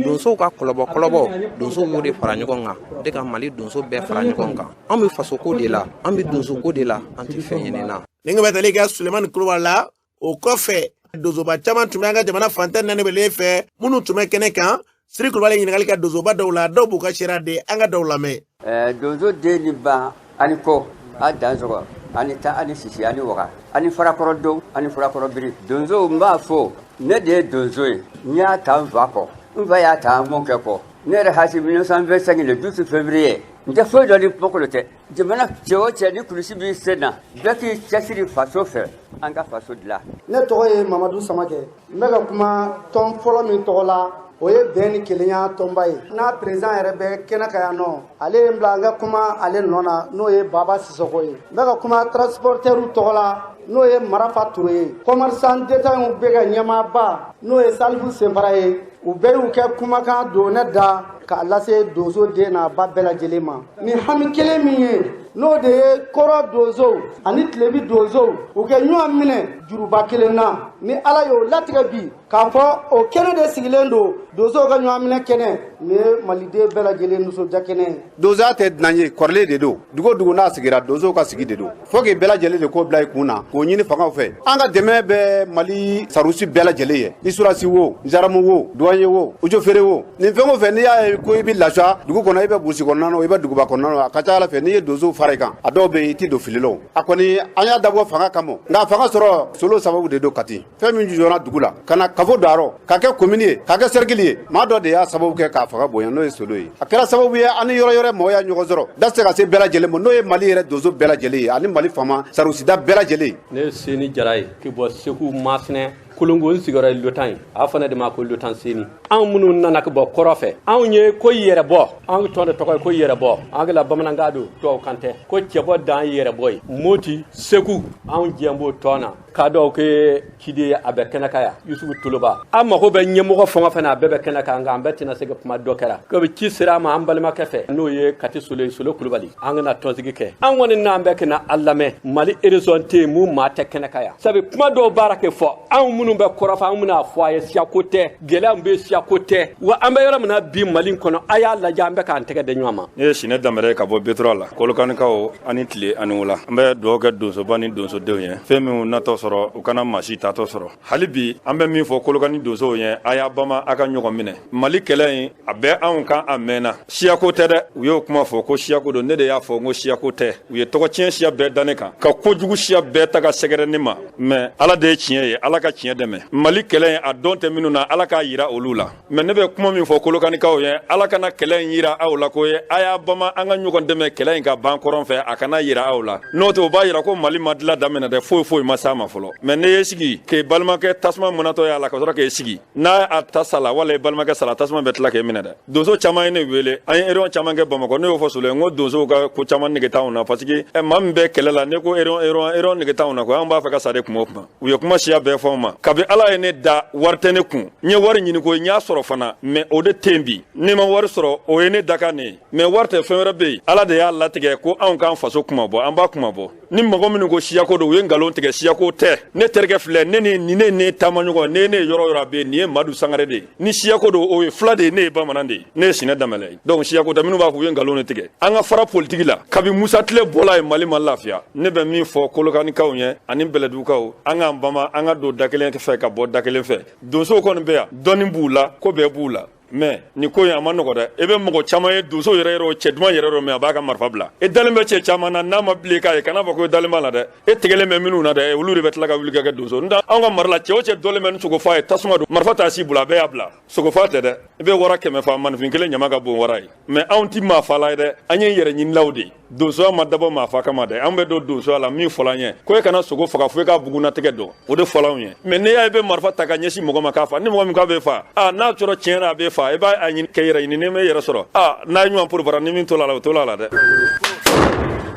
Speaker 15: donsow ka kɔlɔbɔ kɔlɔbɔ, donsow y'o de fara ɲɔgɔn kan de ka Mali donso bɛɛ fara ɲɔgɔn kan. An bɛ fasoko de la, an bɛ donsoko de la, an tɛ fɛn ɲini na.
Speaker 2: Nin bɛ tali kɛ Sulemani Kulubali la. O kɔfɛ, donsoba caman tun bɛ an ka jamana fantan naani bɛɛ fɛ minnu tun bɛ kɛnɛ kan. Siri Kulubali ɲininkali kɛ donsoba dɔw la, dɔw b'u ka seereya di. An ka dɔw lamɛn.
Speaker 17: Donso den ni ba ani kɔ a dan sɔgɔ ani ta ani sisi ani waga ani farakɔrɔ don ani farakɔrɔ biri. Donso, n b'a fɔ, ne de ye donso ye. N y'a ta n fa kɔ, n fa y'a ta n mɔkɛ kɔ. Ne yɛrɛ hasi 1925 le 12 février. N tɛ foyi dɔn ni kumakolo tɛ. Jamana cɛ o cɛ ni kulusi b'i sen na, bɛɛ k'i cɛsiri faso fɛ, an ka faso dilan.
Speaker 18: Ne tɔgɔ ye Mamadu Samakɛ. N bɛ ka kuma tɔn fɔlɔ min tɔgɔ la, o ye Bɛn ni Kelenya tɔnba ye, n'a président yɛrɛ bɛ kɛnɛ kan yan nɔ. Ale ye n bila an ka kuma ale nɔ na, n'o ye Baba Sisɔkɔ ye. N bɛ ka kuma transporteurw tɔgɔ la, n'o ye Marafa Ture ye. Commerçant détaillantw bɛ ka ɲɛmaaba, n'o ye Salifu Senfara ye. U bɛɛ y'u kɛ kumakan don ne da k'a lase donso den n'a ba bɛɛ lajɛlen ma. Nin hami kelen min ye, n'o de ye kɔrɔ donsow ani tilebi donsow u kɛ ɲɔgɔn minɛ juruba kelen na, ni Ala y'o latigɛ bi k'a fɔ o kɛnɛ de sigilen don, donsow ka ɲɔgɔn minɛ kɛnɛ nin ye maliden bɛɛ lajɛlen nisɔndiya kɛnɛ ye.
Speaker 9: Donsoya tɛ dunan ye, kɔrɔlen de don. Dugu o dugu n'a sigira, donsow ka sigi de don. Fo k'i bɛɛ lajɛlen de ko bila i kun na k'o ɲini fangaw fɛ. An ka dɛmɛ bɛ Mali sarusi bɛɛ lajɛlen ye, i surasi wo, zaramu wo, douanier wo, ujofere wo, nin fɛn o fɛn n'i y'a ye ko i bɛ lafiya dugu kɔnɔ, i bɛ burusi kɔnɔna na, i bɛ duguba kɔnɔna na, a ka ca Ala fɛ n'i ye donsow fara i kan, a dɔw bɛ yen i tɛ don fili la. A kɔni an y'a dabɔ fanga kama, nka fanga sɔrɔ solo sababu de don. Kati fɛn min jɔra dugu la ka na kafo don a rɔ, ka kɛ komini ye, ka kɛ sɛrikili ye, maa dɔ de y'a sababu kɛ k'a fanga bonya, n'o ye solo ye. A kɛra sababu ye an ni yɔrɔ yɔrɔ mɔgɔw y'a ɲɔgɔn sɔrɔ, da se ka se bɛɛ lajɛlen ma, n'o ye Mali yɛrɛ donso bɛɛ lajɛlen ye ani Mali faama sarusida bɛɛ lajɛlen.
Speaker 19: Ne ye Seni Jara ye, k'i bɔ Segu Masina Kolongo. N sigiyɔrɔ ye Lotan ye, a fɔ ne de ma ko Lotan Seni. Anw minnu nana ka bɔ kɔrɔ fɛ, anw ye ko yɛrɛbɔ. Anw tɔn de tɔgɔ ye ko yɛrɛbɔ. An la bamanankan don, tubabu kan tɛ. Ko cɛbɔ dan ye yɛrɛbɔ ye. Moti Segu, anw jɛ b'o tɔn na k'a dɔw ke ciden a bɛ kɛnɛ kan yan. Yusufu Toloba, an mago bɛ ɲɛmɔgɔ fɛn o fɛn na, a bɛɛ bɛ kɛnɛ kan, nka an bɛɛ tɛna se ka kuma. Dɔ kɛra komi ci sera a ma an balimakɛ fɛ, n'o ye Kati Solo ye, Solo Kulubali. An kana tɔnsigi kɛ, an kɔni n'an bɛ kɛnɛ a lamɛn. Mali région tɛ yen mun maa tɛ kɛnɛ kan yan, sabu kuma dɔw baara kɛ fɔ anw minnu bɛ kɔrɔfɔ, anw bɛna fɔ a ye. Siyako tɛ, gɛlɛya min bɛ, siyako tɛ wa. An bɛ yɔrɔ min na bi Mali kɔnɔ, a y'a lajɛ, an bɛ k'an tɛgɛ di ɲɔgɔn ma.
Speaker 20: Ne ye Sinɛ Danbɛrɛ ka bɔ Betura la. Kolokanikaw, ani tile ani wula. An bɛ dugawu kɛ donsoba ni donsodenw ye, fɛn minnu natɔ sɔrɔ, u kana maa si tatɔ sɔrɔ. Hali bi an bɛ min fɔ Kolokani donsow ye, a y'a bama a ka ɲɔgɔn minɛ. Mali kɛlɛ in a bɛ anw kan a mɛnna. Siyako tɛ dɛ. U y'o kuma fɔ ko siyako don. Ne de y'a fɔ n ko siyako tɛ. U ye tɔgɔ tiɲɛ siya bɛɛ da ne kan, ka kojugu siya bɛɛ ta ka sɛgɛrɛ ne ma, mais Ala de ye tiɲɛ ye. Ala ka tiɲɛ dɛmɛ. Mali kɛlɛ in a dɔn tɛ minnu na, Ala k'a yira olu la. Mais ne bɛ kuma min fɔ Kolokanikaw ye, Ala kana kɛlɛ in yira aw la ko ye. A y'a bama an ka ɲɔgɔn dɛmɛ, kɛlɛ in ka ban kɔrɔn fɛ. A kana yira aw la, n'o tɛ o b'a yira ko Mali ma dilan daminɛ dɛ, foyi foyi ma s'a ma fɔlɔ. Mais ne ye sigi k'e balimakɛ tasuma munatɔ y'a la ka sɔrɔ k'e sigi n'a a ta sala, wala i balimakɛ sala, tasuma bɛ tila k'e minɛ dɛ. Donso caman ye ne wele, an ye réunion caman kɛ Bamakɔ. Ne y'o fɔ Solo ye, n ko donsow ka ko caman nege t'anw na, parce que maa min bɛ kɛlɛ la, ne ko réunion réunion réunion nege t'anw na ko an b'a fɛ ka sa de. Kuma o kuma, u ye kuma siya bɛɛ fɔ n ma. Kabi Ala ye ne da, wari tɛ ne kun. N ye wari ɲini ko n y'a sɔrɔ fana, mais o de tɛ yen bi. Ni ma wari sɔrɔ, o ye ne dakan ne ye, mais wari tɛ, fɛn wɛrɛ bɛ yen. Ala de y'a latigɛ ko anw k'an faso kuma bɔ, an b'a kuma bɔ. Ni mɔgɔ minnu ko siyako don, u ye nkalon tigɛ. Siyako tɛ. Ne terikɛ filɛ, ne ni nin ne ne taamaɲɔgɔn, ne ne yɔrɔ yɔrɔ bɛ yen, nin ye Madu Sangare de ye. Ni siyako don, o ye fila de ye, ne ye bamanan de ye, ne ye Sinɛ Danbɛlɛ ye. Donc siyako tɛ. Minnu b'a fɔ u ye nkalon de tigɛ. An ka fara politiki la. Kabi Musa tile bɔla ye, Mali ma lafiya. Ne bɛ min fɔ Kolokanikaw ye ani Bɛlɛdugukaw, an k'an bama, an ka don da kelen fɛ ka bɔ da kelen fɛ. Donsow kɔni bɛ yan, dɔnni b'u la, ko bɛɛ b'u la. Mais nin ko in a ma nɔgɔ dɛ. I bɛ mɔgɔ caman ye, donso yɛrɛ yɛrɛ, cɛ duman yɛrɛ yɛrɛ, mais a b'a ka marifa bila. E dalen bɛ cɛ caman na, n'a ma bilen k'a ye, kana fɔ ko e dalen b'a la dɛ. E tigɛlen bɛ minnu na dɛ, olu de bɛ tila ka wuli ka kɛ donso. N anw ka mara la, cɛ o cɛ dɔlen bɛ ni sogofa ye, tasuma don, marifa t'a si bolo, a bɛɛ y'a bila. Sogofa tɛ dɛ, i bɛ wara 100 fa, maninfin kelen ɲama ka bon wara ye. Mais anw ti maa fa la ye dɛ, an ye yɛrɛ ɲinilaw de ye. Donsoya ma dabɔ maa fa kama dɛ. An bɛ don donsoya la, min fɔla an ye ko e kana sogo faga fo i ka bugunnatigɛ dɔn, o de fɔla anw ye. Mais n'i y'a ye i bɛ marifa ta ka ɲɛsin mɔgɔ ma k'a fa, ni mɔgɔ min k'a bɛ fa, aa, n'a sɔrɔ tiɲɛ na a bɛ fa, i b'a ɲini kɛ yɛrɛ ɲini. N'i ma yɛrɛ sɔrɔ, aa, n'a ye ɲɔgɔn porobara, ni min tola la, o tola la dɛ.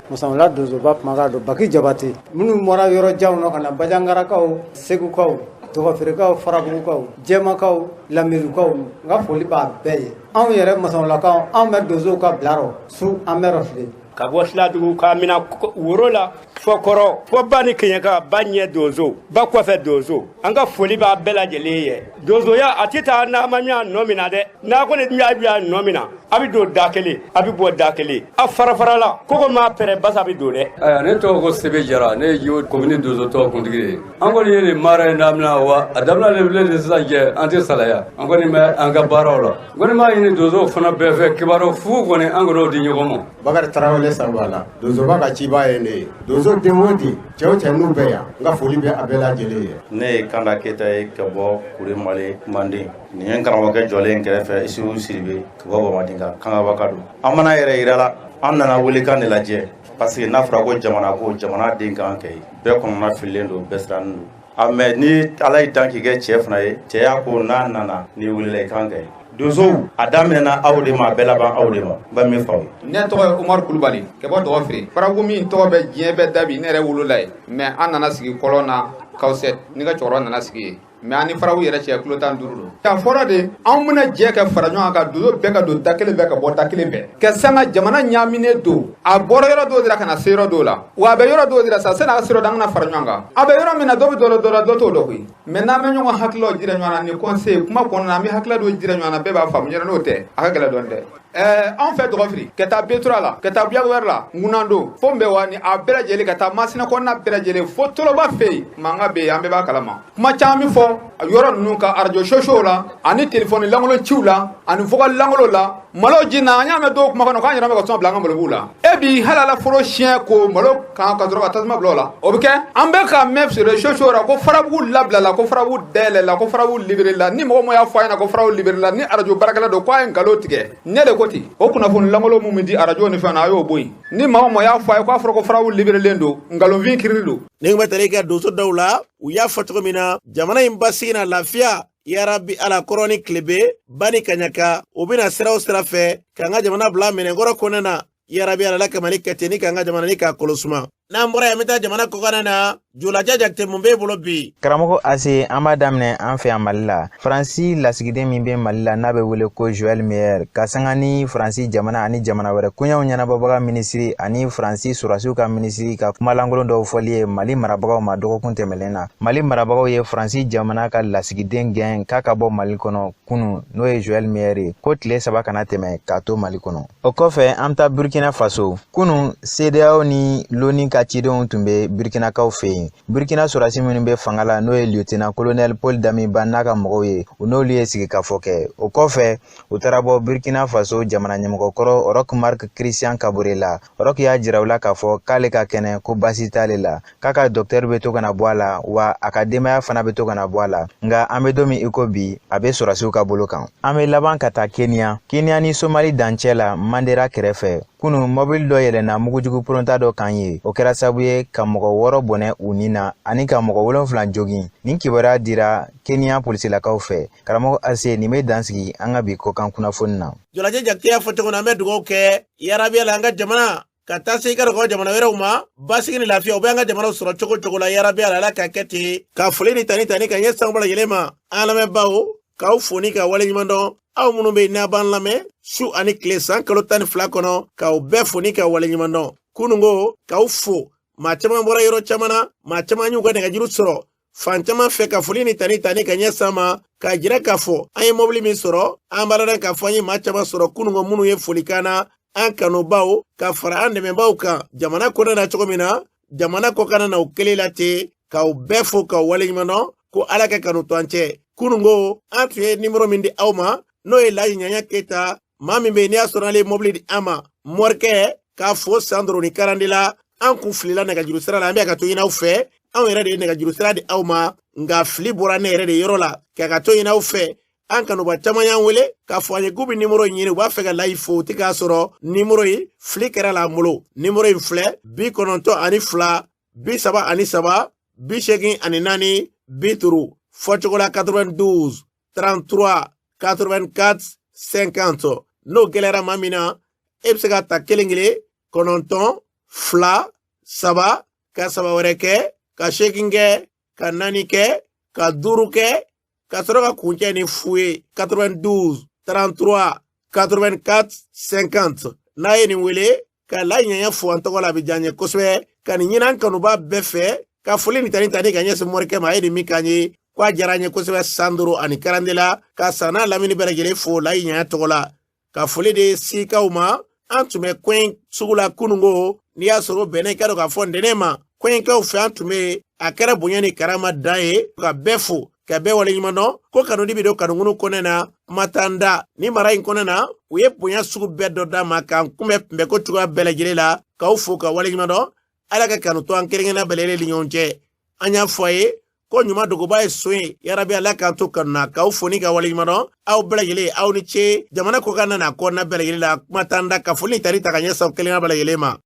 Speaker 18: Masanwula donsoba kumakan don, Baki Jabate. Minnu bɔra yɔrɔ janw na ka na, Bajangarakaw, Segukaw, Dɔgɔfirikaw, Farabugukaw, Jɛmakaw, Lamɛdukaw, n ka foli b'a bɛɛ ye. Anw yɛrɛ Masanwulakaw, anw bɛ donsow ka bila rɔ su, an bɛ rɔ tile.
Speaker 19: Ka bɔ Siladugu k'a mina woro la fɔ kɔrɔ fɔ ba ni kɛɲɛka, ba ɲɛ donso, ba kɔfɛ donso, an ka foli b'a bɛɛ lajɛlen ye. Donsoya a tɛ taa n'a ma ɲa nɔ min na dɛ. N'a kɔni y'a ɲa nɔ min na, a bɛ don da kelen, a bɛ bɔ da kelen, a fara farala koko maa pɛrɛ basa bɛ don dɛ.
Speaker 10: Ayiwa, ne tɔgɔ ko Sebe Jara, ne ye Jiwo komini donsotɔn kuntigi ye. An kɔni ye nin mara in daminɛ wa, a daminɛ de filɛ nin sisan cɛ, an tɛ salaya, an kɔni bɛ an ka baaraw la. N kɔni b'a ɲini donsow fana bɛɛ fɛ, kibaru fu kɔni, an kɔni di ɲɔgɔn ma.
Speaker 21: Bakari Tarawele Sanbala, donsoba ka ciba ye ne ye. Donso den o den, cɛ o cɛ n'u bɛ yan, n ka foli bɛ a bɛɛ lajɛlen ye.
Speaker 6: Ne ye Kanda Keyita ye ka bɔ Kure Mali Manden. Nin ye n karamɔgɔkɛ jɔlen kɛrɛfɛ, Isufu Siribe ka bɔ Bamadinka Kangaba don. An mana yɛrɛ yira la, an nana welekan de lajɛ, parce que n'a fɔra ko jamana ko, jamana den kan kɛ ye, bɛɛ kɔnɔna fililen don, bɛɛ sirannen don. A mais ni Ala y'i dan k'i kɛ cɛ fana ye, cɛya ko n'a nana n'i wulila i kan kɛ ye. Donsow, a daminɛna aw de ma, a bɛɛ laban aw de ma. N bɛ min fɔ aw ye.
Speaker 22: Ne tɔgɔ ye Umaru Kulubali ka bɔ Dɔgɔfiri. Farabugu min tɔgɔ bɛ diɲɛ bɛɛ da bi, ne yɛrɛ wolola yen, mais an nana sigi kɔlɔn na Kawusɛti, ni ka cɛkɔrɔba nana sigi yen, mais an ni Farabugu yɛrɛ cɛ kilo 15 don. K'a fɔra de, anw bɛna jɛ ka fara ɲɔgɔn kan, donso bɛɛ ka don da kelen fɛ ka bɔ da kelen fɛ, ka sanga jamana ɲaaminen don. A bɔra yɔrɔ dɔw de la ka na se yɔrɔ dɔw la, wa a bɛ yɔrɔ dɔw de la sa, sani a ka se yɔrɔ dɔ, an kana fara ɲɔgɔn kan. A bɛ yɔrɔ min na, dɔ bɛ dɔ dɔn dɔ la, dɔ t'o dɔn koyi. Mais n'an bɛ ɲɔgɔn hakililaw jira ɲɔgɔn na, nin conseil kuma kɔnɔna na, an bɛ hakilila dɔw jira ɲɔgɔn na, bɛɛ b'a faamu yɛrɛ. N'o tɛ, a ka gɛlɛn dɔɔni dɛ. Anw fɛ Dɔgɔfiri, ka taa Betura la, ka taa Buyakɛ la, Ŋunando fo Nbɛwa ni a bɛɛ lajɛlen, ka taa Masina kɔnɔna bɛɛ lajɛlen fo Toloba fɛ yen, mankan bɛ yen, an bɛɛ b'a kalama. Kuma caman bɛ fɔ yɔrɔ ninnu kan, arajo sosow la ani telefɔni lankolon ciw la ani vocal lankolon la. Malo ji na, an y'a mɛn dɔw kuma kɔnɔ k'an yɛrɛ bɛ ka sɔn bila an ka malobuw la. E bi hali ala foro siɲɛ ko malo kan ka sɔrɔ ka tasuma bila o la, o bɛ kɛ. An bɛ ka mɛn réseaux sociaux la ko Farabugu labilala, ko Farabugu dayɛlɛ la, ko Farabugu libéré la. Ni mɔgɔ min y'a fɔ a ɲɛna ko Farabugu libéré la, ni arajo baarakɛla don, ko a ye nkalon tigɛ. Ne de ko ten. O kunnafoni lankolon min bɛ di arajo ni fɛn na, a y'o bɔ yen. Ni maa o maa y'a fɔ a ye k'a fɔra ko Farabugu libérélen don, nkalonfin kirili don.
Speaker 2: Ni bɛ tali kɛ donso dɔw la, u y'a fɔ cogo min na, jamana in basigi na lafiya, yarabi Ala, kɔrɔ ni tilebe, ba ni kaɲaka, u bɛna sira o sira fɛ k'an ka jamana bila minɛnkɔrɔ kɔnɔna na, yarabi Ala ka Mali kɛ ten ni k'an ka jamana ni k'a kolo suma. N'an bɔra yen, an bɛ taa jamana kɔkanna na. Jolajɛ Jakite, mun b'e bolo bi?
Speaker 23: Karamɔgɔ Ase, an b'a daminɛ an fɛ yan Mali la. Faransi lasigiden min bɛ Mali la, n'a bɛ wele ko Joël Meyer, ka sanga ni Faransi jamana ani jamana wɛrɛ koɲɛw ɲɛnabɔbaga minisiri ani Faransi sɔrɔdasiw ka minisiri ka kumalankolon dɔw fɔli ye Mali marabagaw ma dɔgɔkun tɛmɛlen na. Mali marabagaw ye Faransi jamana ka lasigiden gɛn k'a ka bɔ Mali kɔnɔ kunu, n'o ye Joël Meyer ye, ko tile 3 kana tɛmɛ k'a to Mali kɔnɔ. O kɔfɛ, an bɛ taa Burkina Faso. Kunu, CEDEAO ni l'ONU ka cidenw tun bɛ Burkinakaw fɛ yen. Burkina sɔrɔdasi minnu bɛ fanga la, n'o ye lieutenant colonel Paul Damiba n'a ka mɔgɔw ye, u n'olu ye sigikafɔ kɛ. O kɔfɛ, u taara bɔ Burkina Faso jamana ɲɛmɔgɔ kɔrɔ Roch Marc Christian Kabore la. Roch y'a jira u la k'a fɔ k'ale ka kɛnɛ, ko baasi t'ale la, k'a ka dɔkitɛri bɛ to ka na bɔ a la, wa a ka denbaya fana bɛ to ka na bɔ a la. Nka an bɛ don min i ko bi, a bɛ sɔrɔdasiw ka bolo kan. An bɛ laban ka taa Keniya. Keniya ni Somali dancɛ la, Mandera kɛrɛfɛ, kunu mɔbili dɔ yɛlɛnna mugujugu poronta dɔ kan ye. O kɛra sababu ye ka mɔgɔ 6 bɔnɛ u ni na ani ka mɔgɔ 7 jogin. Nin kibaruya dira Keniya polisilakaw fɛ. Karamɔgɔ Ase, nin bɛ dan sigi an ka bi kɔkan kunnafoni na.
Speaker 2: Jolajɛ Jakite y'a fɔ cogo min na, an bɛ dugawu kɛ yarabi la an ka jamana ka taa se i ka dɔgɔ jamana wɛrɛw ma, basigi ni lafiya, u bɛ an ka jamanaw sɔrɔ cogo cogo la, yarabi ala, Ala ka kɛ ten. Ka foli ni tani tani ka ɲɛ sango lajɛlen ma. An lamɛnbaaw, k'aw fo ni ka waleɲuman dɔn, aw minnu bɛ yen n'a b'an lamɛn su ani tile san kalo 12 kɔnɔ, k'aw bɛɛ fo ni ka waleɲuman dɔn. Kununko k'aw fo. Maa caman bɔra yɔrɔ caman na, maa caman y'u ka nɛgɛjuru sɔrɔ fan caman fɛ ka foli ni tani tani ka ɲɛ san ma, k'a jira k'a fɔ an ye mobili min sɔrɔ. An b'a dɔn k'a fɔ an ye maa caman sɔrɔ kununko minnu ye folikan na an kanubaw ka fara an dɛmɛbaw kan jamana kɔnɔna na cogo min na, jamana kɔkanna na o kelen la ten, k'aw bɛɛ fo k'aw waleɲuman dɔn ko Ala ka kanu to an cɛ. Kununko an tun ye nimoro min di aw ma, n'o ye Layi Ɲaɲa Keyita, maa min bɛ yen n'i y'a sɔrɔ n'ale ye mobili di an ma, morikɛ k'a fo san duuru ni karandi la. An kun filila nɛgɛjuru sira la, an bɛ ka to ɲini aw fɛ. Anw yɛrɛ de ye nɛgɛjuru sira di aw ma, nka fili bɔra ne yɛrɛ de yɔrɔ la k'a ka to ɲini aw fɛ. An kanuba caman y'an wele k'a fɔ an ye k'u bɛ nimoro ɲini, u b'a fɛ ka Layi fo, u tɛ k'a sɔrɔ. Nimoro in fili kɛra la an bolo. Nimoro in filɛ: 92 33 84 50. Fɔcogo la 92 33 84 50. N'o gɛlɛyara maa min na, e bɛ se ka ta 1 1 9 2 3 ka 3 wɛrɛ kɛ, ka 8 kɛ, ka 4 kɛ, ka 5 kɛ, ka sɔrɔ ka kuncɛ ni fu ye. 92 33 84 50. N'a ye nin wele ka Layi Ɲaɲa fo an tɔgɔ la, a bɛ diya n ye kosɛbɛ. Ka nin ɲini an kanuba bɛɛ fɛ, ka foli ni tani tani ka ɲɛsin morikɛ ma, a ye nin min k'an ye k'a diyara an ye kosɛbɛ san 5 ani karandi la, ka san n'a lamini bɛɛ lajɛlen fo Layi Ɲaɲa tɔgɔ la. Ka foli di sikaw ma. An tun bɛ kɔɲ sugu la kununko, n'i y'a sɔrɔ bɛnɛ kɛ dɔn k'a fɔ ntɛnɛn ma kɔɲɔkɛw fɛ an tun bɛ yen. A kɛra bonya ni karama dan ye ka bɛɛ fo ka bɛɛ waleɲuman dɔn ko kanudi bɛ don kanunkunu kɔnɛ na. Kuma t'an da ni mara in kɔnɛ na, u ye bonya sugu bɛɛ dɔ d'a ma k'an kunbɛn kunbɛnko cogoya bɛɛ lajɛlen la, k'aw fo ka waleɲuman dɔn. Ala ka kanu to an kelen-kelenna bɛɛ lajɛlen ni ɲɔgɔn cɛ. An y'a fɔ a ye ko ɲuman dogoba ye son ye, yarabi Ala k'an to kanu na, k'aw fo ni ka waleɲuman dɔn. Aw bɛɛ lajɛlen, aw ni ce jamana kɔkan na n'a kɔnɔna bɛɛ lajɛlen la. Kuma t'an da ka foli ni tari ta ka ɲɛsin aw kelen-kelenna bɛɛ lajɛlen ma.